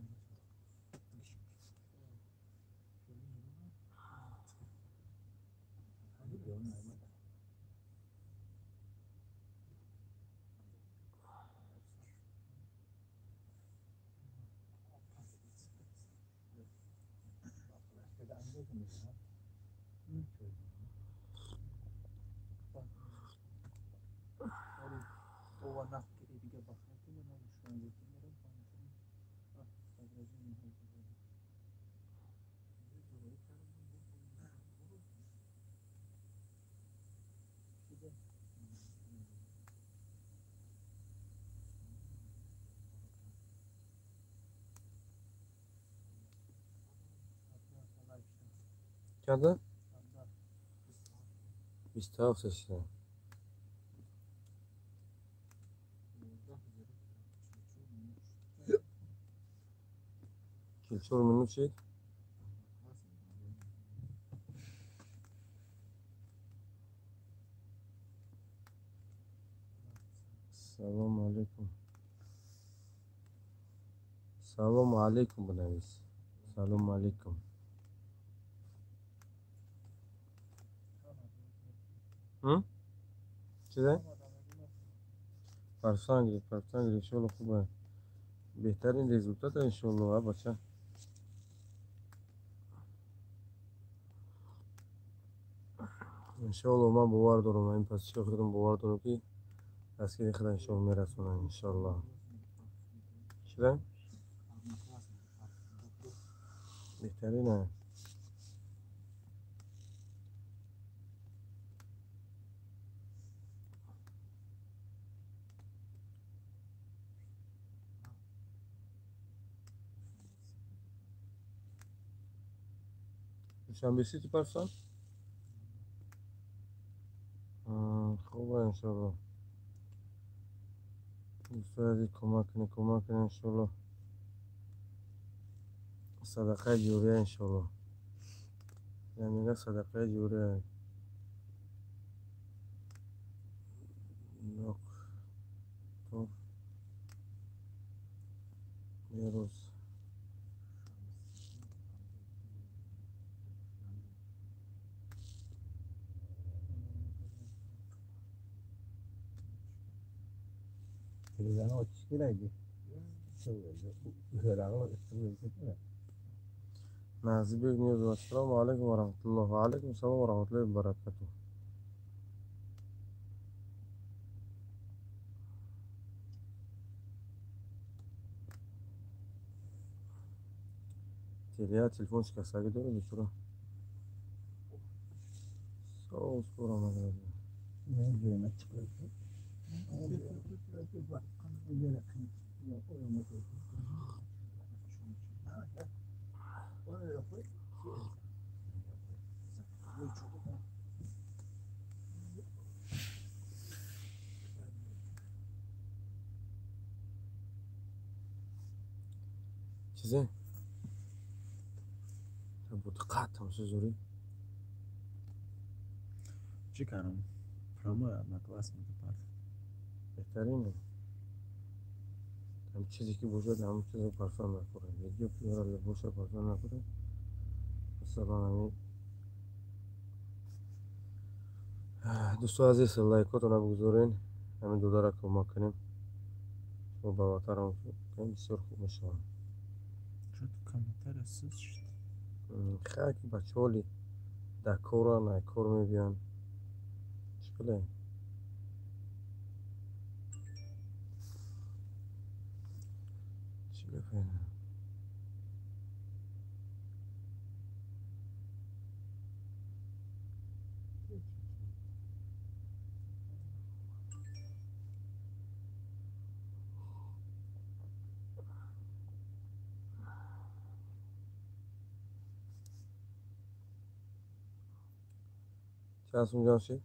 Чанда? 27 шуда. 44 минут шид. Салому алейкум. Салому алейкум бинавис. Салому алейкум. Чизе? Парсан гирифт, парсан гирифт, иншоалло хуб. Беҳтарин результат иншоалло, а бача. Иншоалло ман бовар дорам, ин пасиши худам бовар дорам ки дастгири худа иншоалло мерасонам, иншоалло. Чизе? Беҳтарин. Душанбе Сити парсан? Хуб иншоалло. Дӯстои азиз, кӯмак кунед, кӯмак кунед иншоалло. Садақаи ҷория иншоалло. Мегӯяд садақаи ҷория. Рӯз Назибек Ниёзов. Ассалому алайкум ва раҳматуллоҳ. Ва алайкум салом ва раҳматуллоҳи ва баракатуҳ. Телея телефон шикастагӣ дорад бечора. Соз пур омада. Чизе? Бо диққат тамошо зорӣ. Чӣ кардам? Прямой одноклассники парт. Беҳтарин. Ҳам чизе ки бошад, ҳамон чизро парфан накунад. Видео пиёра боша парфан накунад. Масалан, ҳамин дӯстои азиз, лайкотонро бигузорен, ҳамин додара кӯмак кунем. Шумо ба ватанам бисёр хуб мешавад. Чё-то комментария суст шуд. Хай ки бачаҳоли дар коран, ай кор мебиёнд. Чӣ хеле? Чӣ гапе? Чанд сум ҷамшед?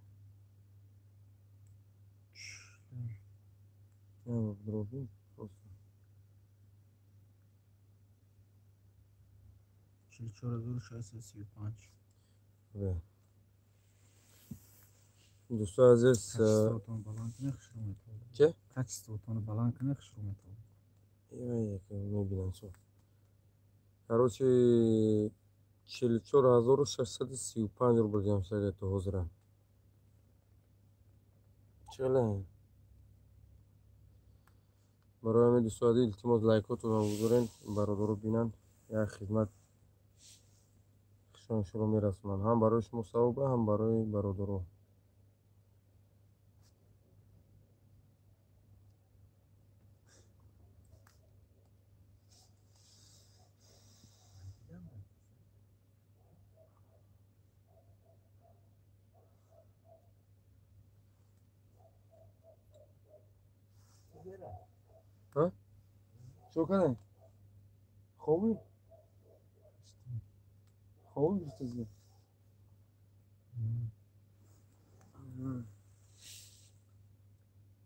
Дробим просто. 44635. Дӯстои азиз, Качествотон баланд кунед, хушрӯ метавонед. Чӣ? Качествотонро баланд кунед, хушрӯ метавонед. Мебинам шо. Короче, 44635 рубл ҷамъ то ҳозира. Чӣ хеле? Барои ҳамин дӯстои азиз, илтимос лайкотонро бигузорен, бародаро бинанд, як хидмат хушон шуро мерасонанд. Ҳам барои шумо савоб, ҳам барои бародаро. Чӣ кардем? Хобӣ? Хобӣ гуфтази?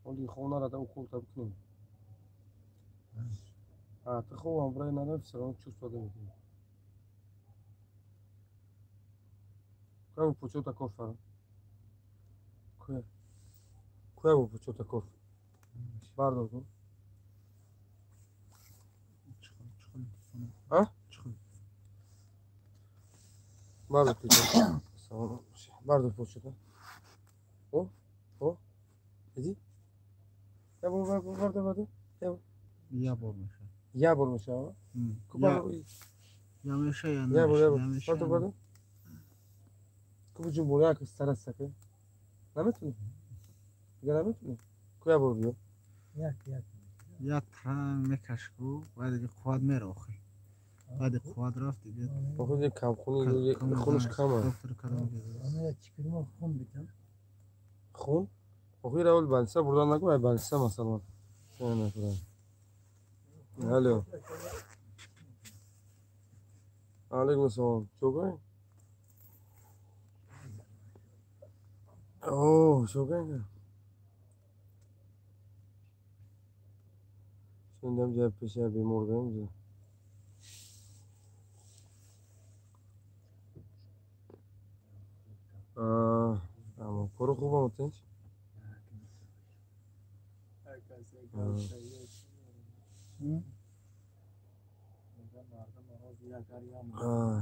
Ҳоли хоб нарада укол та бикунем. Ту хоб ҳамроҳи нарафт, всё равно чувствовать мекунӣ. Куя бо почота коф фара? Куя? Куя бо почота коф? Бардор кун. А? Бардор почота. Бардор почота. О, о, иди. Я бор, бардор, бардор. Я бор меша. Я бор меша, а? Я меша, я Я бор, я бор. Бардор, бардор. Ку ҷумбур як стараса ки. Наметуни? Дига наметуни? Ку я бор биё? Як, як. Я транг мекашку, баъд дига қувват мера охир. Баъди қувват рафт дига. Охир дига камхунӣ, хунаш кам аст. Доктор кадом дига. Ана чӣ кунем, хун битам. Хун? Охир аввал балса бурдан накун, ай балса масалан. Накунам. Алло. Алейкум ассалом. Чӣ кунем? О, чӣ кунем? Шундам ҷа пеша бемор дорем. Тамом. Кору хубам отенч?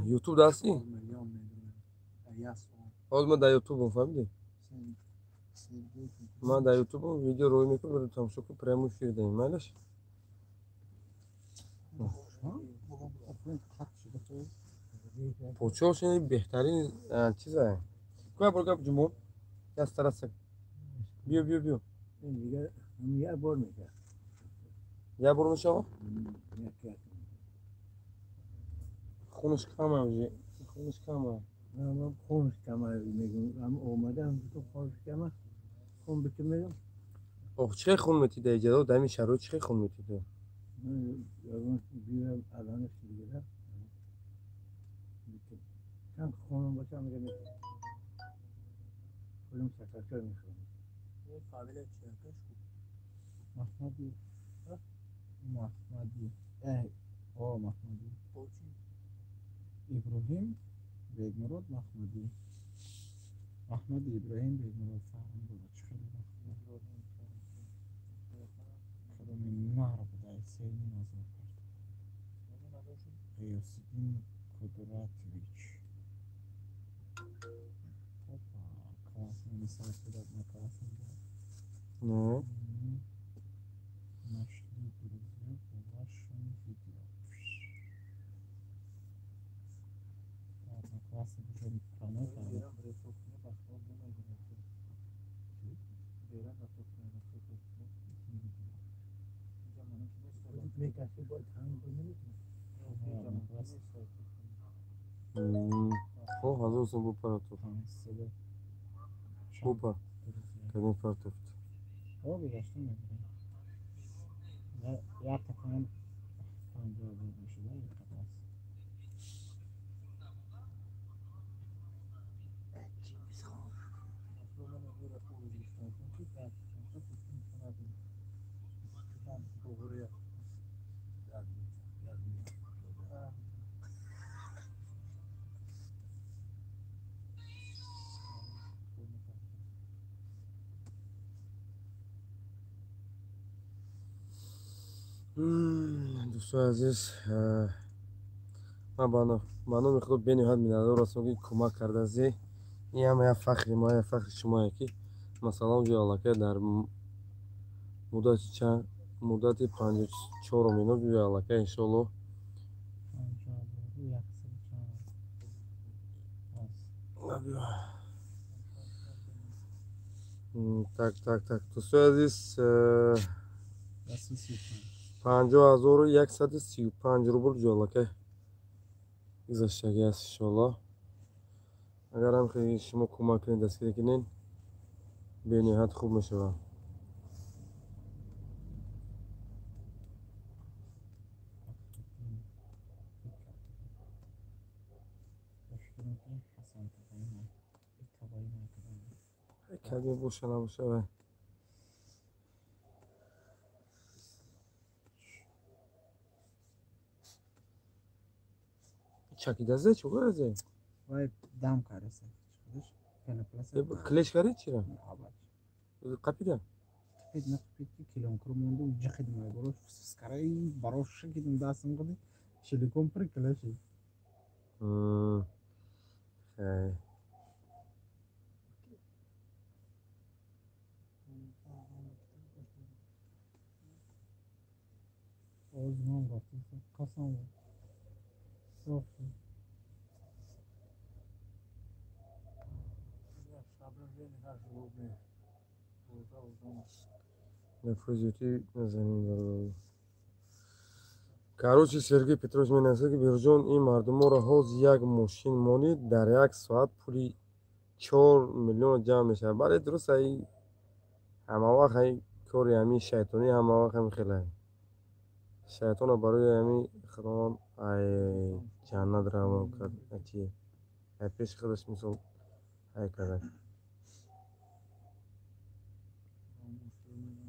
Ютуб дасти? Ҳозир ман дар ютубам, фаҳмидӣ? Ман дар ютубам видео рӯй мекунам, тамошо кун, прямой эфир даем, майлаш? Почош беҳтарин чиза. Куя бор гап ҷумон? Ястараса. Биё, биё, биё. Як бор мешавад. Як бор мешавад? Хунаш кама уже. Хунаш кама. Хунаш кама мегӯям. Омадам хунаш кама. Хун битим мегӯям. Ох, чӣ хун метида иҷадо? Дар ин шароит чӣ хун метида? Биём аланаш бигирам. Чанд хунам бошам мегӯям. Пулим сакарчор мехӯрам. Фамилия чия? Махмади. Махмади. О, Махмади. Иброҳим Бегмурод Махмади. Махмади Иброҳим Бегмурод фарм буд. Чӣ хеле вақт. Кадоми нар буда, сеним ҳазор кард. Ғиёсиддин Кудратович. Опа, классный сайт буд, на классный буд. Ну. Нашли друзья по вашему видео. Ладно, классно, уже промыл. О, ҳазор сом бу паратов. Бу пар. Кадом партофт? О, гузашта мегирем. Як такон 50 000 мешуда, як қафас. Дӯстои азиз, ман ба номи худо бениҳоят миннатдор ҳастам, ки кӯмак кардази. Ин ҳама як фахри мо, як фахри шумое, ки масалан ҷои аллакай дар муддати чанд муддати 54 минут ҷои аллакай иншоалло так так так дӯстои азиз, 50 135 рубл ҷои аллакай гузаштагӣ аст. Иншоалло, агар ҳам хеле шумо кӯмак кунед, дастгирӣ кунед, бениҳоят хуб мешавад. Кадме боша набоша вай. Чакидазе чӣ коразе? Вай дам кареса. Клеш кари чира? Қапида? Қапид, на қапид, ки килонкро монду, ҷихид май барош скараи барош шакидим дастам қади шиликон пир клеши. Хай. Оз ман рафтам, қасам. Соф. Нефрозиоти назанем бародаро. Короче, Сергей Петрович менависад, ки Беҳрӯзҷон, ин мардуморо ҳоз як мошин монид, дар як соат пули 4 миллион ҷамъ мешавад. Бале, дуруст, ай ҳамавақт ай кори ҳамин шайтонӣ, ҳамавақт ҳамин хелай. Шайтонро барои ҳамин Худованд ай ҷаннат равон кард, чи ай пеши худаш мисол ай карда.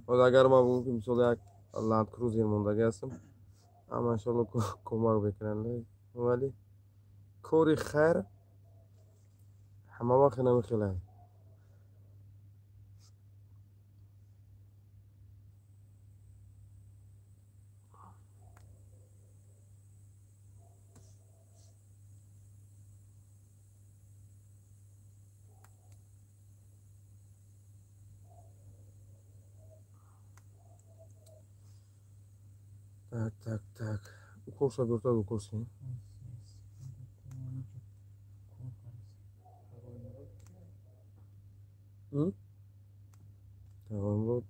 Ҳозир агар ман бигӯм, ки мисол як Ланд Крузер мондагӣ ҳастам, ҳама иншоалло кӯмак мекунанд, вале кори хайр ҳамавақт намехелад. Так, так, так. Укол ша биртад укол ши. Тағоимрод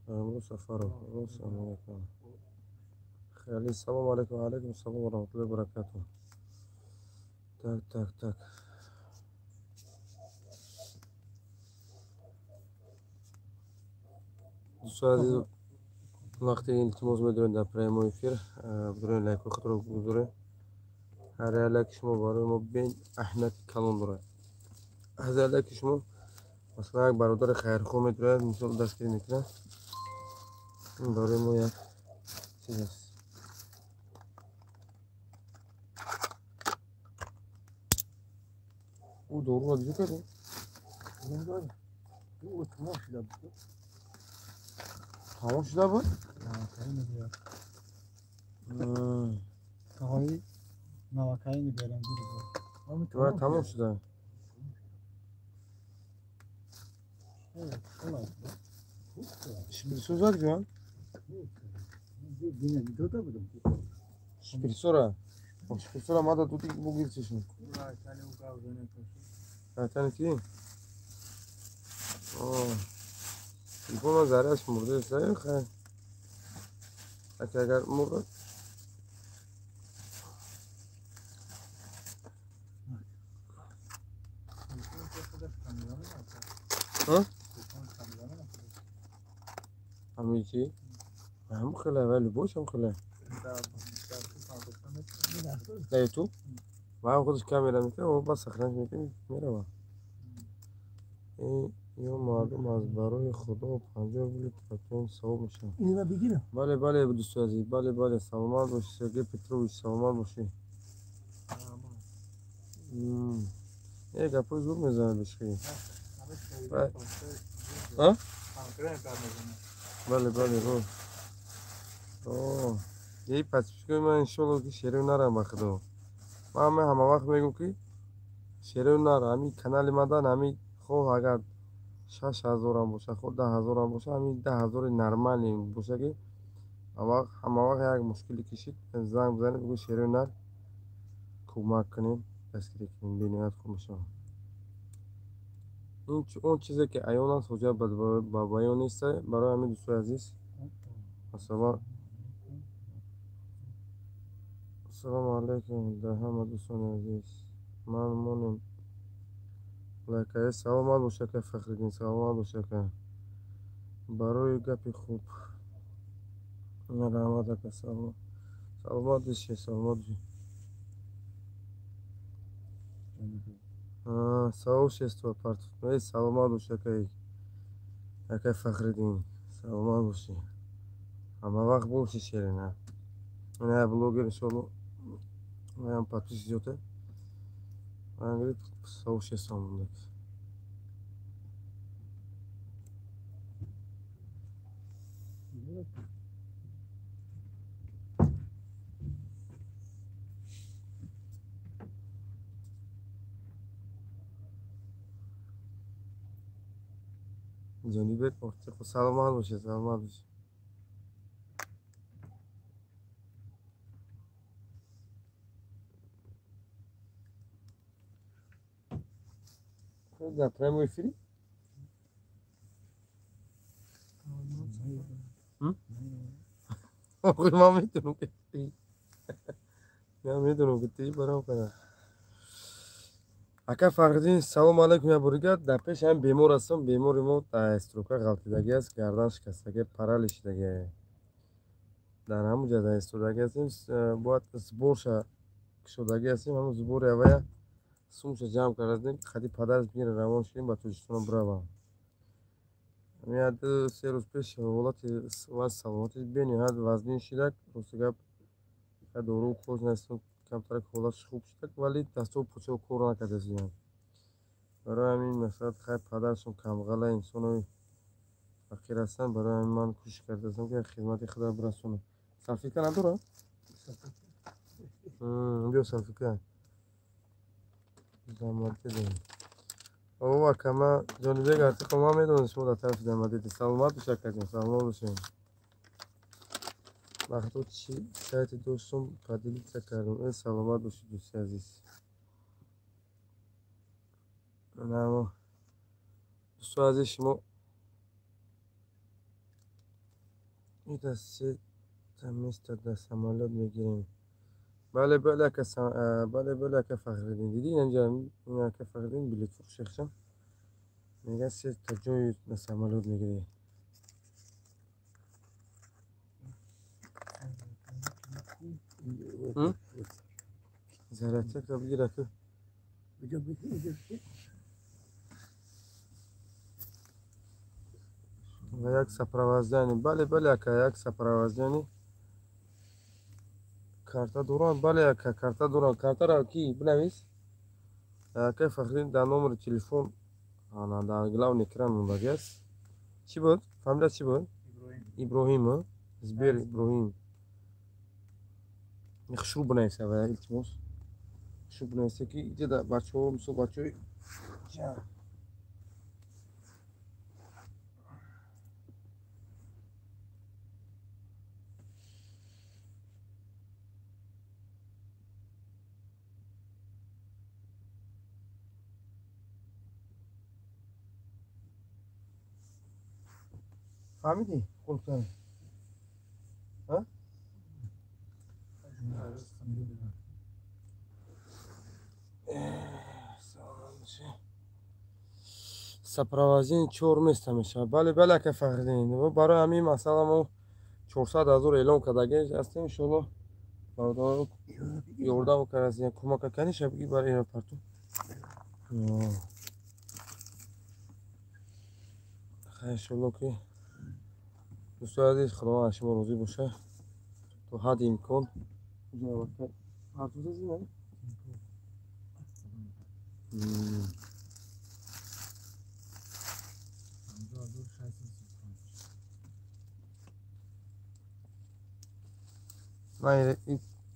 Тағоимрод Сафаров. Ассалому алайкум. Хали, салом алайкум, алайкум салом ва раҳматуллоҳи ва баракатуҳ. Так, так, так. Дӯстони азиз, вақте илтимос медорем дар прямой эфир, бидорем лайкҳои худро гузорем. Ҳар як лайки шумо барои мо бен аҳамияти калон дорад. Аз як лайки шумо масалан як бародари хайрхоҳ медорад, мисол дастгирӣ мекунад. Ин барои мо як чиз аст. Ӯ доруро ҷо кардем? Ӯ тамом шуда буд. Тамом шуда буд? Тағои навакаини берам. Тамом шуда. Шприцо зад ҷон? Дода будам. Шприцора? Шприцора мада дудӣ бугир чишм. Айтани ки? Телефон ман заряш мурда аст, хай. Ака агар мурда ҳамин чи? Ҳам хеле, вале бош ҳам хеле. Дар Ютуб? Ва ҳам худаш камера мекунад, ва бас сохранить мекунад, меравад. Ё маълум аз барои Худо 50 рубли партоем савоб мешавад. Инро бигирам? Бале, бале, дӯстои азиз, бале, бале, саломат бошӣ, Сергей Петрович, саломат бошӣ. Э, гапҳои зур мезанад бишхи. А? Бале, бале, о. Ей подписчикои ман иншолло ки шерев нарам ба Худо. Ман ҳама вақт мегӯм ки шерев нара, ҳамин канали мадан ҳамин хоҳ агар 6000 боша, хоҳ 10000 боша, ҳамин 10000 нормалӣ боша ки ҳама вақт як мушкиле кишид, занг бизанед бигӯ шерев нар, кӯмак кунем, дастгирӣ кунем, бениҳоят хуб мешавад. Он чизе ки аён аст, ҳуҷҷат ба баён нест. Барои ҳамин дӯстои азиз, ассалому алайкум да ҳама дӯстони азиз. Ман монем лайкае. Саломат бош ака Фахриддин, саломат бош ака. Барои гапи хуб. Раҳмат ака, саломат. Саломат бошӣ, саломат бошӣ. Сообщество партоф. Саломат бош акай. Акай Фахриддин, саломат бошӣ. Ҳама вақт бошӣ шерина. Ина блогер иншоалло. Маям подпись зиёда. Ман говорит сообщество мондак. Ҷонибек Ортиқов, саломат бошед, саломат бошед. Дар прямой эфири? Охир ман медонам ки ти. Ман медонам ки ти барам кана. Ака Фарҳиддин, салому алайкум я буригар. Дар пеш ҳам бемор ҳастам. Бемори мо дар строка ғалтидагӣ аст, гардан шикастагӣ, паралич шидагӣ. Дар ҳамун ҷо дар истодагӣ ҳастем, бояд сборша кушодагӣ ҳастем, ҳамун сбори авая сумша ҷамъ кардем, хади падараш бигира равон шудем ба Тоҷикистон биравам. Ҳамин 2-3 рӯз пеш ҳолати вазъи саломатиш бениҳоят вазнин шидак. Рости гап, дору коз нестам, камтарак ҳолатш хуб шудак, вале дастову почао кор накардасиям. Барои ҳамин масалан хай падарашон камғала инсонои фақир ҳастанд, барои ҳамин ман кӯшиш кардастам ки хизмати худро бирасонам. Салфетка надорад? Биё салфетка. Замадидем. О, ака, ман Ҷонибек Артиқов, ман медонам шумо дар тарафи Замадиди. Саломат бош, акаҷон, саломат бошед. Вақто чи сайти доштум поделиться кардам. Э, саломат бошед, дӯсти азиз. Дӯстои азиз, шумо ида сета место да самолёт мегирем. Бале, бале, ака, бале, бале, ака Фахриддин. Дидӣ, инҷа ин ака Фахриддин билетфурӯш шехшам. Мега сета ҷой на самолёт мегирӣ. Зарядчакро бигир, ака. Ва як сопровождение. Бале, бале, ака, як сопровождение. Карта дорам, бале, ака, карта дорам. Картаро ки бинавис? Ака Фахриддин дар номери телефон ана дар главный экран мондагӣ аст. Чӣ буд? Фамилия чӣ буд? Иброҳим. Сбер Иброҳим. Хушрӯ бинависа ва илтимос. Хушрӯ бинависа ки иҷа бачаҳо, мисол бачаҳои фаҳмидӣ? Хулкан. Сопровождение чор места мешавад. Бале, бале, ака Фахриддин. Барои ҳамин масъала мо 400 ҳазор эълон кардагӣ ҳастем. Иншоалло бародаро ёрдам кардастем, кӯмак каниша бигӣ барои аэропорту. Иншоалло ки дӯстои азиз, Худованд аз шумо розӣ бошад. То ҳадди имкон.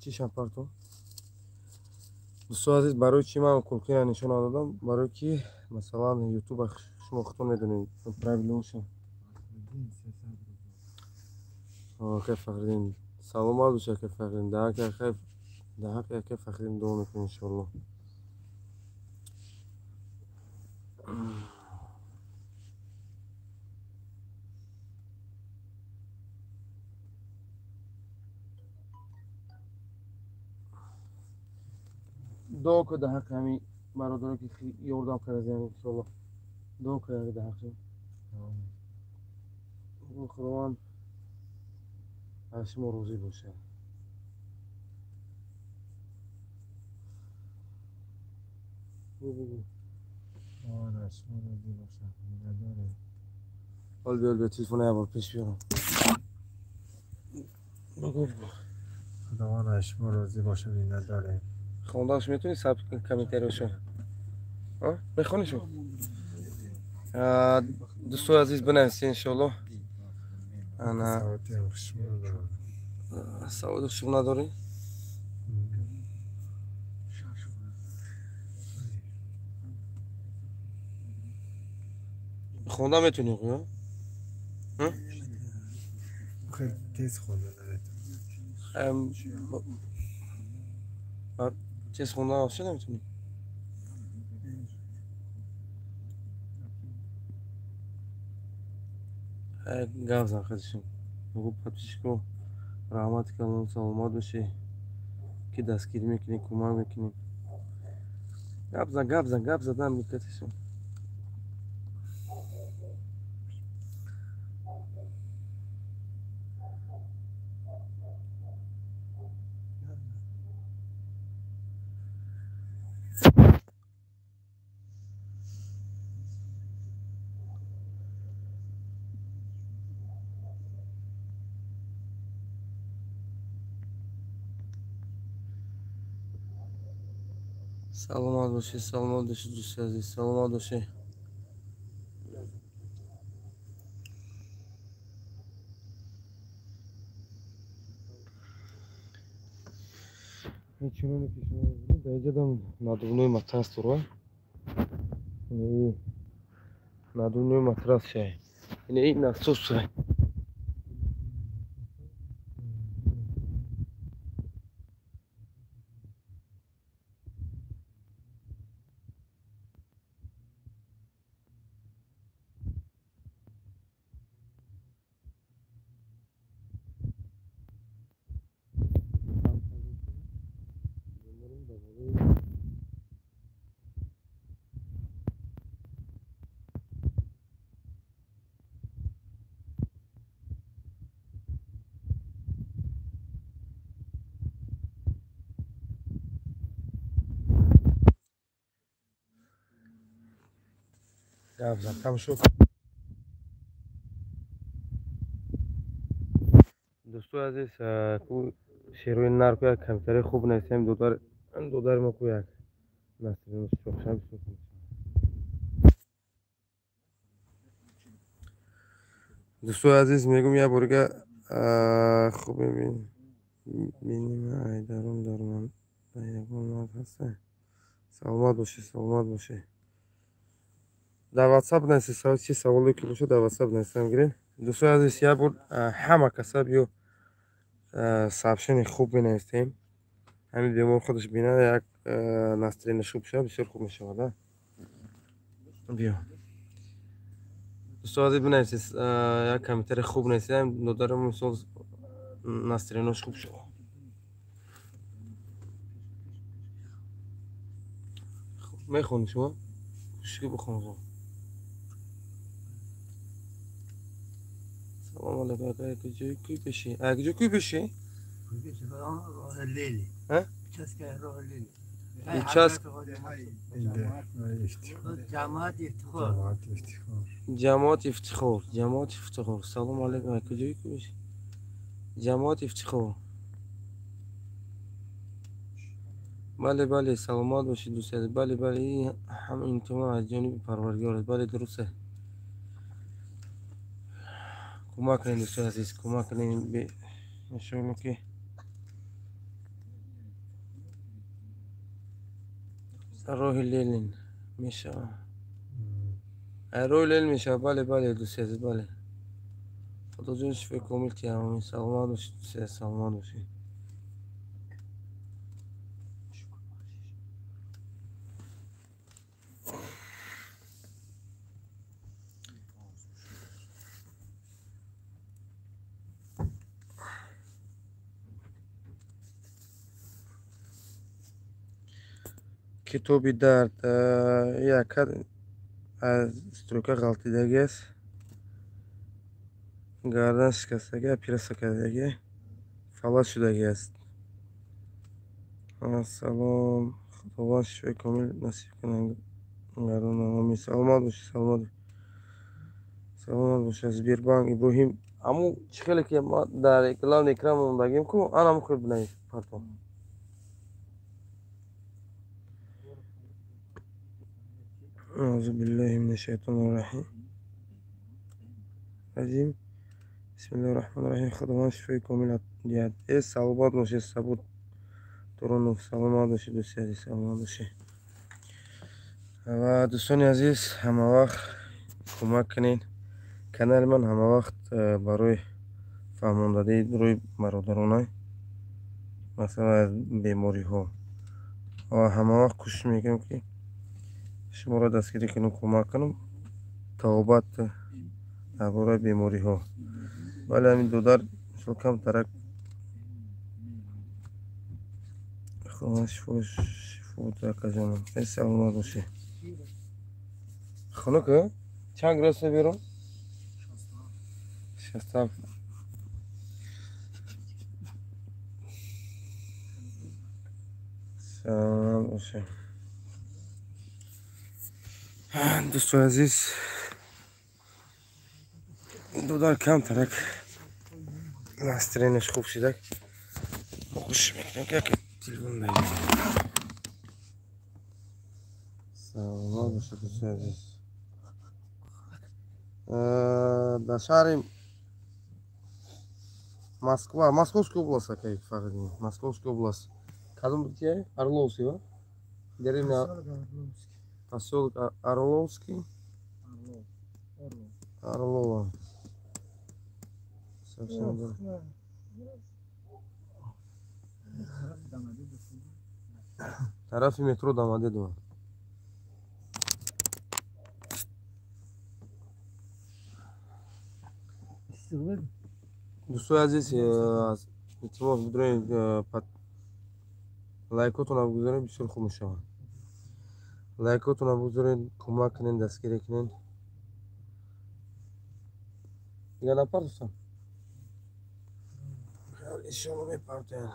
Чишам парту. Дӯстои азиз, барои чӣ ман кулкиро нишон надодам? Барои ки масалан ютуба шумо худтон медонед правилоша. Ака Фахриддин, саломат бош, ака Фахриддин. Дар ҳаққи ака Фахриддин дуо мекунем иншоалло. Дуо кун дар ҳаққи ҳамин бародаро ки ёрдам кардазиям иншоалло. Дуо кун дар ҳаққи. Худованд аз шумо розӣ бошад. Аз шумо розӣ бошад. Миннатдорем. Ҳол биёл, биё, телефона як бор пеш биёрам. Бигӯ, бигӯ. Худованд аз шумо розӣ бошад, миннатдорем. Хондааш метавонӣ саб комментарияшо? Мехонишо? Дӯстои азиз, бинависед иншоалло. Ана саводи хушрӯ надорӣ? Хонда метавонӣ? Хеле тез хонда наметавонам. Тез хонда вообще наметавонӣ? Гап зан хадишим. Бигӯ подписчико, раҳмати калон, саломат бошӣ, ки дастгирӣ мекунӣ, кӯмак мекунӣ. Гап зан, гап зан, гап задан мекатишим. Саломат бошед, саломат бошед, дӯсти азиз, саломат бошед. Чуноне ки шумо мебинед, дар инҷа надувной матрас дорад. Надувной матрас шай. Ин насос. Гап зад, тамошо. Дӯстои азиз, ку шерои нар ку як комментарий хуб нависем, додари мо ку як насиб шохшам. Дӯстои азиз, мегӯм як борига хуб бинем, айдарум дар ман ягон мард ҳаста. Саломат бошед, саломат бошед. Дар WhatsApp нависед, чи саволе ки бошад дар WhatsApp нависам гиред. Дӯстои азиз, як бор ҳама каса биё сообщение хуб менависем. Ҳамин бемор худаш бинад, як настроение хуб шавад, бисёр хуб мешавад. Биё. Дӯстои азиз, бинависед, як комментарий хуб нависед, додарам мисол настроениаш хуб шавад. Мехонӣ шумо? Кӯшиш ки бихонам. Салом алейкум, ака, куҷои кӯй пешӣ? А куҷо кӯй пешӣ? Лели. А? Участка роҳи Лели. Участка ҷамоат Ифтихор. Ҷамоат Ифтихор. Ҷамоат Ифтихор. Салом алейкум, ака, куҷои кӯй пешӣ? Ҷамоат Ифтихор. Бале, бале, саломат бошед, дӯсти азиз. Бале, бале, ин ҳам имтиҳон аз ҷониби Парвардигор аст. Бале, дуруст аст. Кӯмак кунед, дӯстони азиз, кӯмак кунед. Иншоалло ки роҳи Ленин мешавад. Роҳи Ленин мешавад. Бале, бале, дӯсти азиз, бале. Худоҷон шифои комил диҳад. Амин. Саломат бошед, дӯсти азиз, саломат бошед. Китоби дард якад аз строка ғалтидагӣ аст, гардан шикастагӣ, оператсия кардагӣ, фалаҷ шудагӣ аст. Салом, Худованд шифои комил насиб кунад гардан. Амин. Саломат бошед, саломат, саломат бошед. Сбербанк Иброҳим, аму чӣ хеле ки ма дар главный экран мондагим ку, анаму хел бинавис партом. أعوذ بالله من الشيطان الرجيم بسم الله الرحمن الرحيم. خداوند шифои комил диҳад. Э, саломат бошед, Сабур Туронов, саломат бошед, дӯсти азиз, саломат бошед. Ва дӯстони азиз, ҳама вақт кӯмак кунед. Канали ман ҳама вақт барои фаҳмондадии рӯи бародарона масалан аз бемориҳо ва ҳама вақт кӯшиш мекунем ки шуморо дастгирӣ кунем, кӯмак кунем табобат дар бораи бемориҳо. Вале ҳамин додар мисол камтарак Худованд шифо шифо акаҷонам. Э, саломат бошед. Хунук, чанд градус берун? 67. Саломат бошед. Дӯстои азиз, додар камтарак настроениаш хуб шидак. Мо кӯшиш мекунем ки як телефон дагирем. Саломат бошед, дӯстои азиз. Дар шаҳри Москва, Московская область, акай Фахриддин, Московская область. Кадом буд? Орловский, ва? Деревня Поселок Орловский. Орлова. Совсем да. Тарафи метро Домодедово. Дӯстои азиз, илтимос бидоред лайкотонро бигузоред, бисёр хуб мешавад. Лайкотонро бигузоред, кӯмак кунед, дастгирӣ кунед. Дигар напартостам? Иншоалло мепартоянд.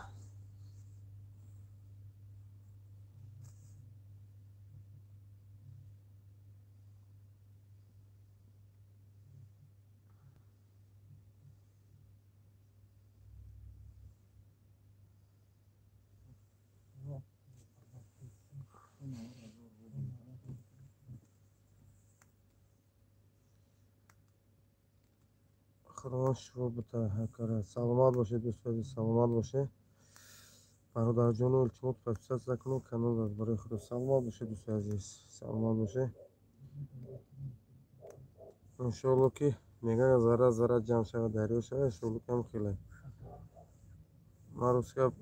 Худованд шифо бита. Саломат бошед, дӯстони азиз, саломат бошед. Бародарҷону, илтимос, подписаться кунед каналро барои худо. Саломат бошед, дӯстони азиз, саломат бошед. Иншоалло, ки мегӯянд, зарра зарра ҷамъ шавад, дарё шавад. Иншоалло, ки ҳам хеле. Ман ростӣ гап,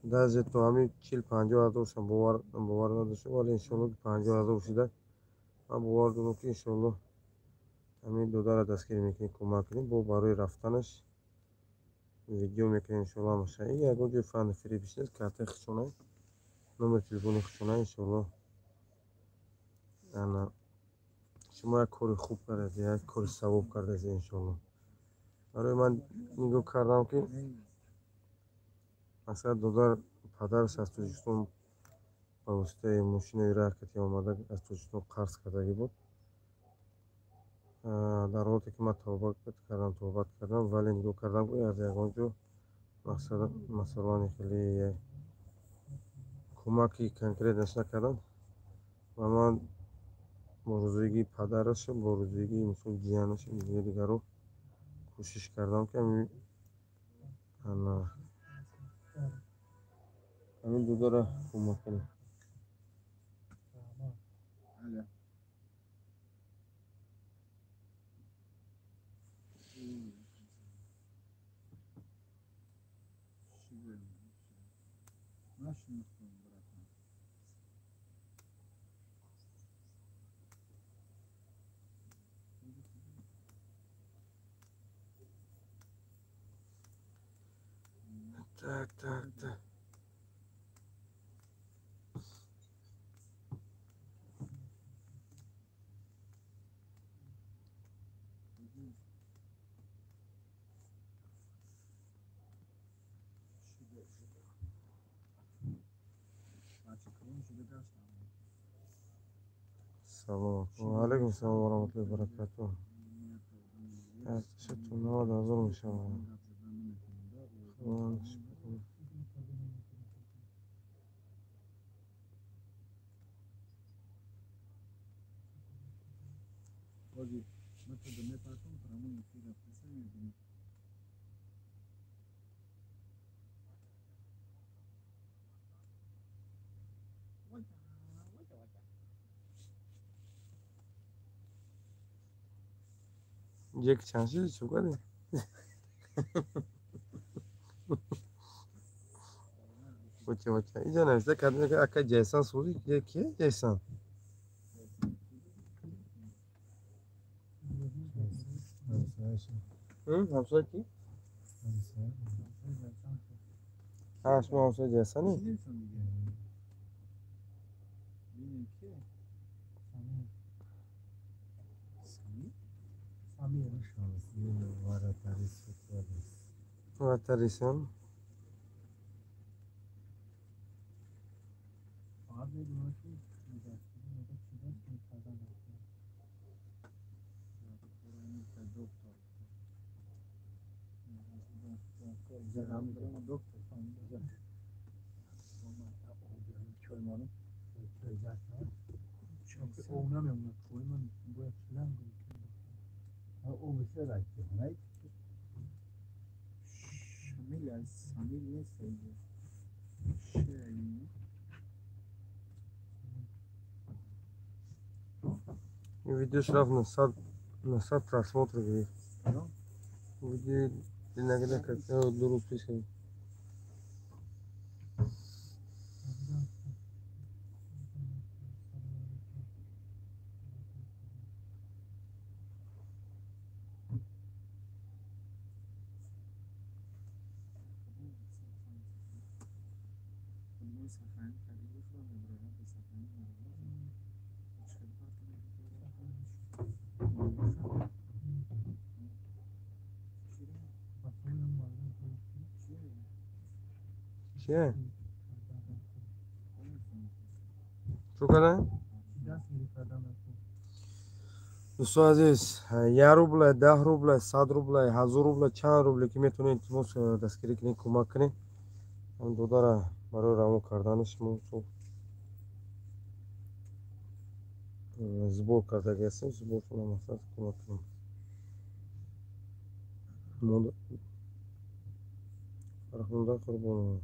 даже то ҳамин 40-50 ҳазоршам бовар надоштам, вале иншоалло, ки 50 000 шуда, ман бовар дорам, ки иншоалло ҳамин додарро дастгирӣ мекунем, кӯмак кунем. Бо барои рафтанаш видео мекунем, иншоалло, ҳамаша. И ягон ҷои фанни фиребиш нест, картаи худшона, номери телефони худшона, иншоалло. Ана шумо як кори хуб кардед, як кори савоб кардед, иншоалло. Барои ман нигоҳ кардам, ки масалан додар падараш аз Тоҷикистон ба воситаи мошинаи ракети омада, аз Тоҷикистон қарз кардагӣ буд. Дар ҳолате ки ман тавба кардам, тоҳбат кардам, вале нигоҳ кардам, ки аз ягон ҷо масалан хеле кӯмаки конкретнаш накардам ва ман бо розигии падарашу бо розигии, мисол, ҷиянашу дигаро кӯшиш кардам, ки ҳамин додаро кӯмак кунем. Алло. Чӣ гӯям? Нашинохтам, братан. Так, так, так. Бача калон шуда гаштам. Салом. Ва алайкум салом ва раҳматуллоҳи ва баракатуҳ. 890 000 мешавад. Худованд шифо кунад. Ҳозир ман то мепартам, прямой эфир рафтаса, мебинем. Ҷек чанд шуд? Чӣ кардӣ? Воча, воча. Иҷа нависта кардем, ки ака Ҷайсан сӯзи кие Ҷайсан? Ҳамсояшон. Ҳамсоя ки? Ҳамсоя. Ҳа, шумо ҳамсояи Ҷайсанӣ? Шидимшон дига. Бинем, кие? Самир? Шамсиддин вратарь футболист. Вратарисам. Фақат медонам, ки мегӯяд, чӣ даст кардан. Доктор. Доктор. Чой монам. Об намемонад, чой ман бояд шланг. Об right? Шамил аз Самир нест инҷо. Шеъри. Ин видеош рафт на 100 просмотр гирифт. Кадом? Видеои динагида 2 рӯз пеш. Футбол сохранить карда худам мебарорам, ба сохранить мебарорам. Чӣ хеле партам. Чие? Чӯ кардан? Дӯстони азиз, 1 рубля, 10 рубля, 100 рубля, 1000 рубля, чанд рубле ки метавонед, илтимос, дастгирӣ кунед, кӯмак кунед ҳам додара барои равон карданаш. Мо сбор кардаги ҳастем, сбор мақсад кӯмак кунем. Фархунда Қурбонова.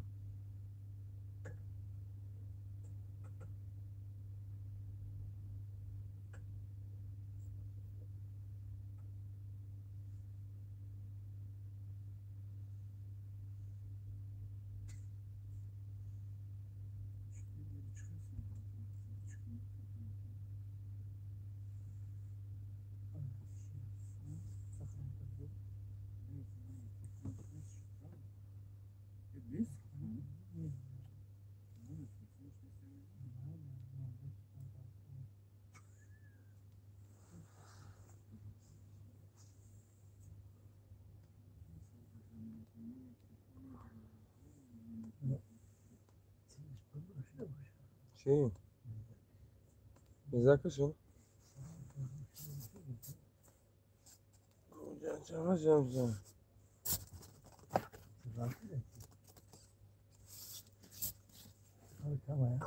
Чӣ? Мезакашо? Ҷамҷам.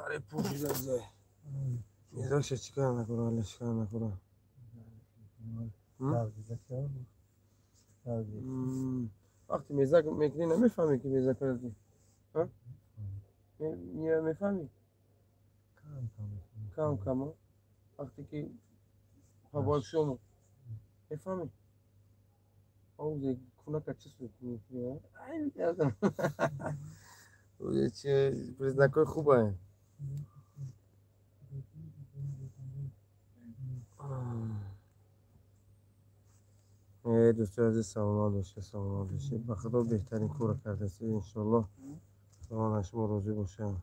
Аре пӯшида зай. Мезакша чикар накура, алла чикар накура. Вақте мезак мекунӣ намефаҳмӣ ки мезак кардӣ. Мефаҳмӣ? Кам кам. Вақте ки по большому мефаҳмӣ? Озе кунака чӣ суд мекунӣ? Озе чи признакҳои хубае. Дӯстои азиз, саломат бошед, саломат бошед. Ба худо беҳтарин корро кардастед, иншоаллоҳ. Худованд аз шумо розӣ бошад.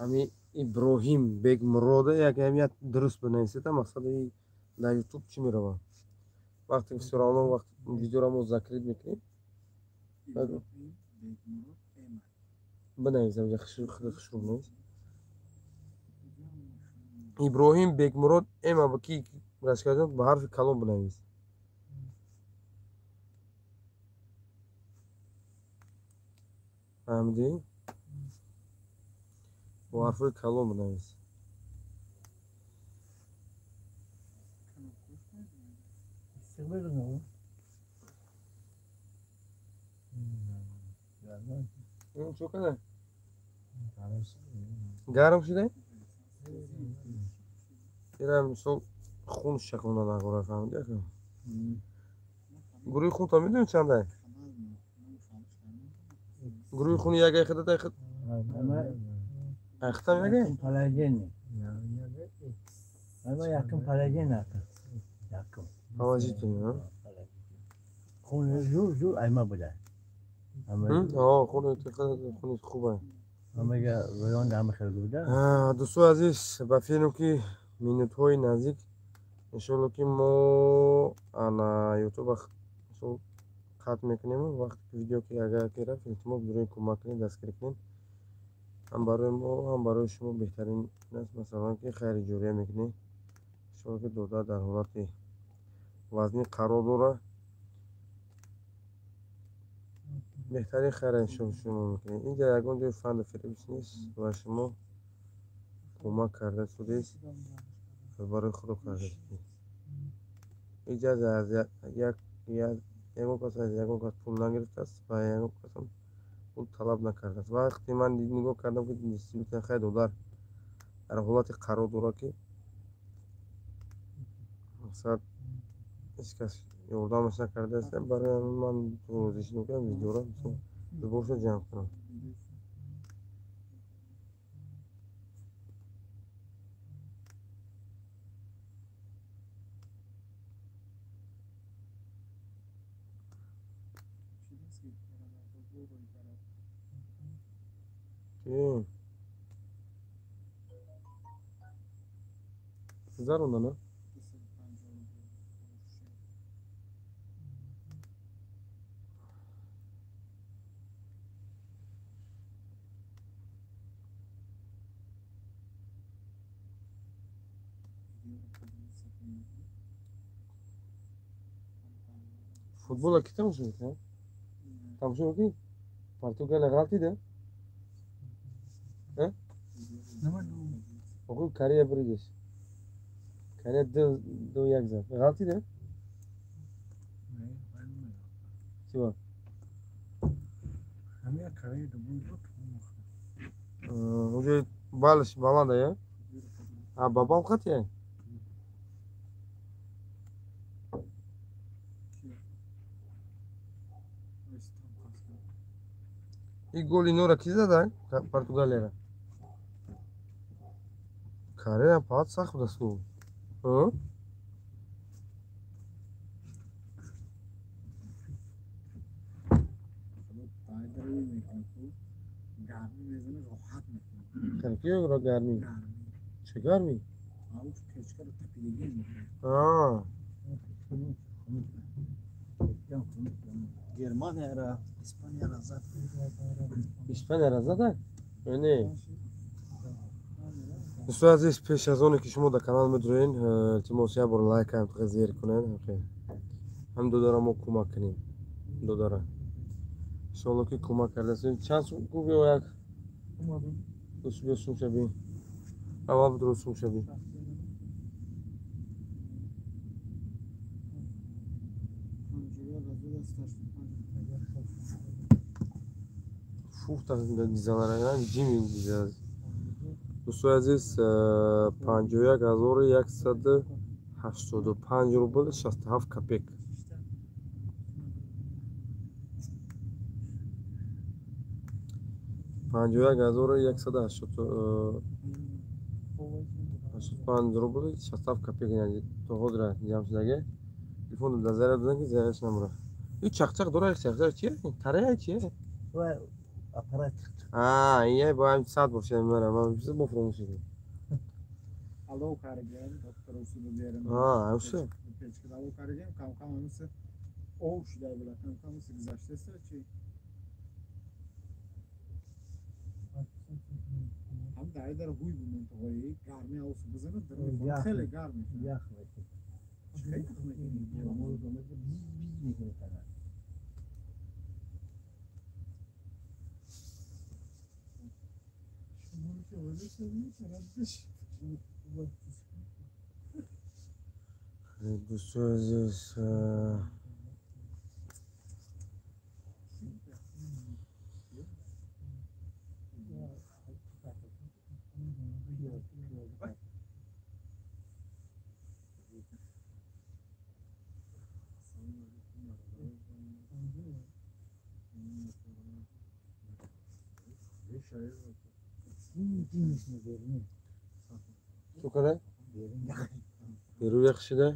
Ами Иброҳим Бегмурода як аҳамият дуруст бинависед, мақсади дар Ютуб чӣ меравад? Вақте всё равно вақт видеоро мо закрит мекунем, бинавис, хушрӯ бинавис. Иброҳим Бегмурод Эма ба ки рашкаҷон ба ҳарфи калон бинавис. Фаҳмидӣ? Бо ҳарфҳои калон бинавис. Чо када? Гарм шуда? Ира мисол хун шаконда нагора, фаҳмидӣ ака? Гурӯҳи хун то медонӣ чандай? Гурӯҳи хуни ягай худат ай худ? Ай худам ягай? Положение. Ама якум положение ака. Якум. Положительный, а? Хун зур зур айма буда. О, хуни хуни хубай. Амага вайон ама хел буда. Дӯстои азиз, ба филм ки минутҳои наздик иншоалло ки мо ана ютуба мисол қатъ мекунем. Вақте ки видео ки агар ки рафт, илтимос барои кӯмак кунед, дастгирӣ кунед. Ҳам барои мо, ҳам барои шумо беҳтарин аст, масалан ки хайри ҷория мекунед. Иншоалло ки дода дар ҳолати вазнӣ қарор дорад. Беҳтарин хайр иншоалло шумо мекунед. Инҷа ягон ҷои фанду фиребиш нест ва шумо кӯмак карда шудест, барои худо карда шудед. Инҷа аз як ягон кас аз ягон кас пул нагирифтааст ва ягон касам пул талаб накардааст. Вақте ман нигоҳ кардам ки действительно хай додар дар ҳолате қарор дорад ки мақсад ҳеҷ кас ёрдамаш накардааст, барои ҳамин ман розӣ шудам ки видеоро зубошро ҷамъ кунам. Гузаронда, на? Футбола ки тамошо мекунад? Тамошо мекунӣ? Португалия ғалтида? Оху Корея буридеш. Корея 2-1 зад. Ғалтида? Чӣ? Уже балш баланда я? А бабал қат я? И голи нора ки зада? Португалияра. Корея пат сахт будасту. Киро гармӣ? Чӣ гармӣ? Германияра, Испанияра зад. Испанияра зада? Не. Дӯстони азиз, пеш аз оне ки шумо дар канал медурен, илтимос як бор лайкам зер кунед. Ҳам додара мо кӯмак кунем. Додара. Иншоалло ки кӯмак кардасем. Чанд сум гуфт ё як? Дӯст сум шаби. Аввал бидро сум шаби. Фуфта дизалара ҷими дизал. Дӯстони азиз, 51185 рубл 67 копек. 51185 рубл 67 копек. То ҳозира ҷамъ шудаги. Телефонро дар заря додам ки заряш намура. И чақчақ дора, чақчақ чия? Тарея чия? Аппарат. А, я бо сад боша мера, ман бо фромӯш шудем. Алло каргем, доктор усуду берем. А, усе. Печка алло каргем, кам кам усе. Ов шуда була, кам кам усе гузаштаст чи. Ҳам дар ҳуй бу минтақаи гармӣ ос бизанад, дар хеле гарм мешавад. Ях мекунад. Хеле ях мекунад. Биз биз мекунад фақат. Дӯстони азиз, чӣ кара? Беру яхшида?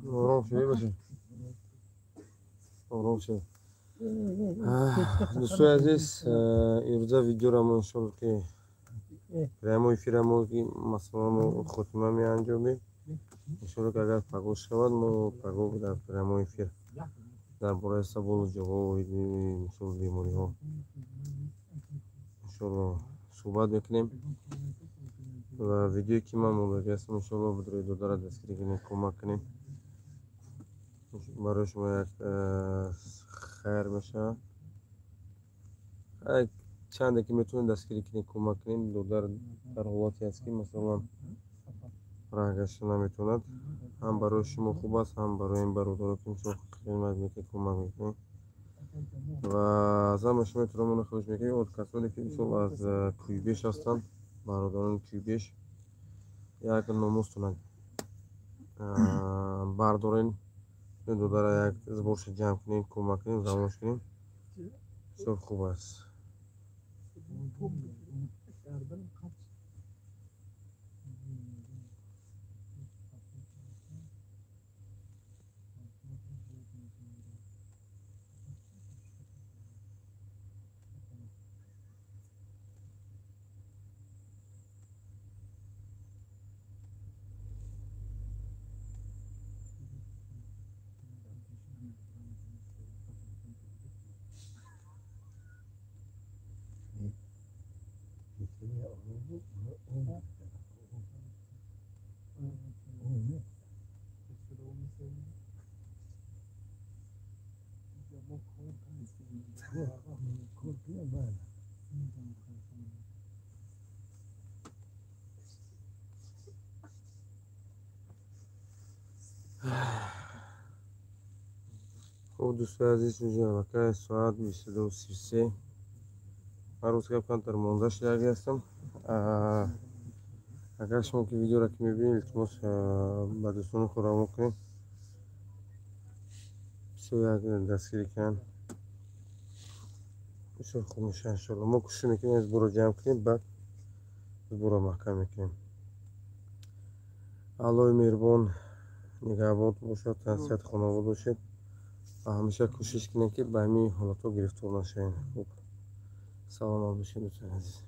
Ором шуд баша. Ором шуд. Дӯстони азиз, имрӯза видеоро мо иншоалло ки прямой эфира мо ки масъаламо хотима меанҷомем. Иншоалло ки агар пагоҳ шавад, мо пагоҳ дар прямой эфир дар бораи саволу ҷавоб мисол бемориҳо иншоалло суҳбат мекунем. Ва видеое ки ман мондагӣ ҳастам, иншоалло бидрои додара дастгирӣ кунем, кӯмак кунем. Барои шумо як хайр мешавад. Чанде ки метавонед дастгирӣ кунед, кӯмак кунед. Додар дар ҳолате аст ки масалан раҳ гашта наметавонад. Ҳам барои шумо хуб аст, ҳам барои ин бародаро ки мисол хидмат мекунед, кӯмак мекунед. Ва аз ҳама шумо эҳтиромона хоҳиш мекунем, од касоне ки мисол аз Кӯйбеш ҳастанд, бародарони Кӯйбеш, як номустона бардорен, додара як сборша ҷамъ кунем, кӯмак кунем, равонш кунем. Бисёр хуб аст. Хуб, дӯстои азиз, инҷо аллакай соат 22:33. Ман рӯз гап камтар монда шудаги ҳастам. Агар шумо ки видеоро ки мебинед, илтимос, ба дӯстони худ равон кунед, бисёр як дастгирӣ кунанд, бисёр хуб мешавад, иншоалло. Мо кӯшиш мекунем, сбор ро ҷамъ кунем, баъд сбор ро маҳкам мекунем. Аллоҳи меҳрубон нигаҳбон бошад, тансиҳат хонавод бошед ва ҳамеша кӯшиш кунед, ки ба ҳамин ҳолатҳо гирифтор нашавед. Хуб, саломат бошед, дӯстони азиз.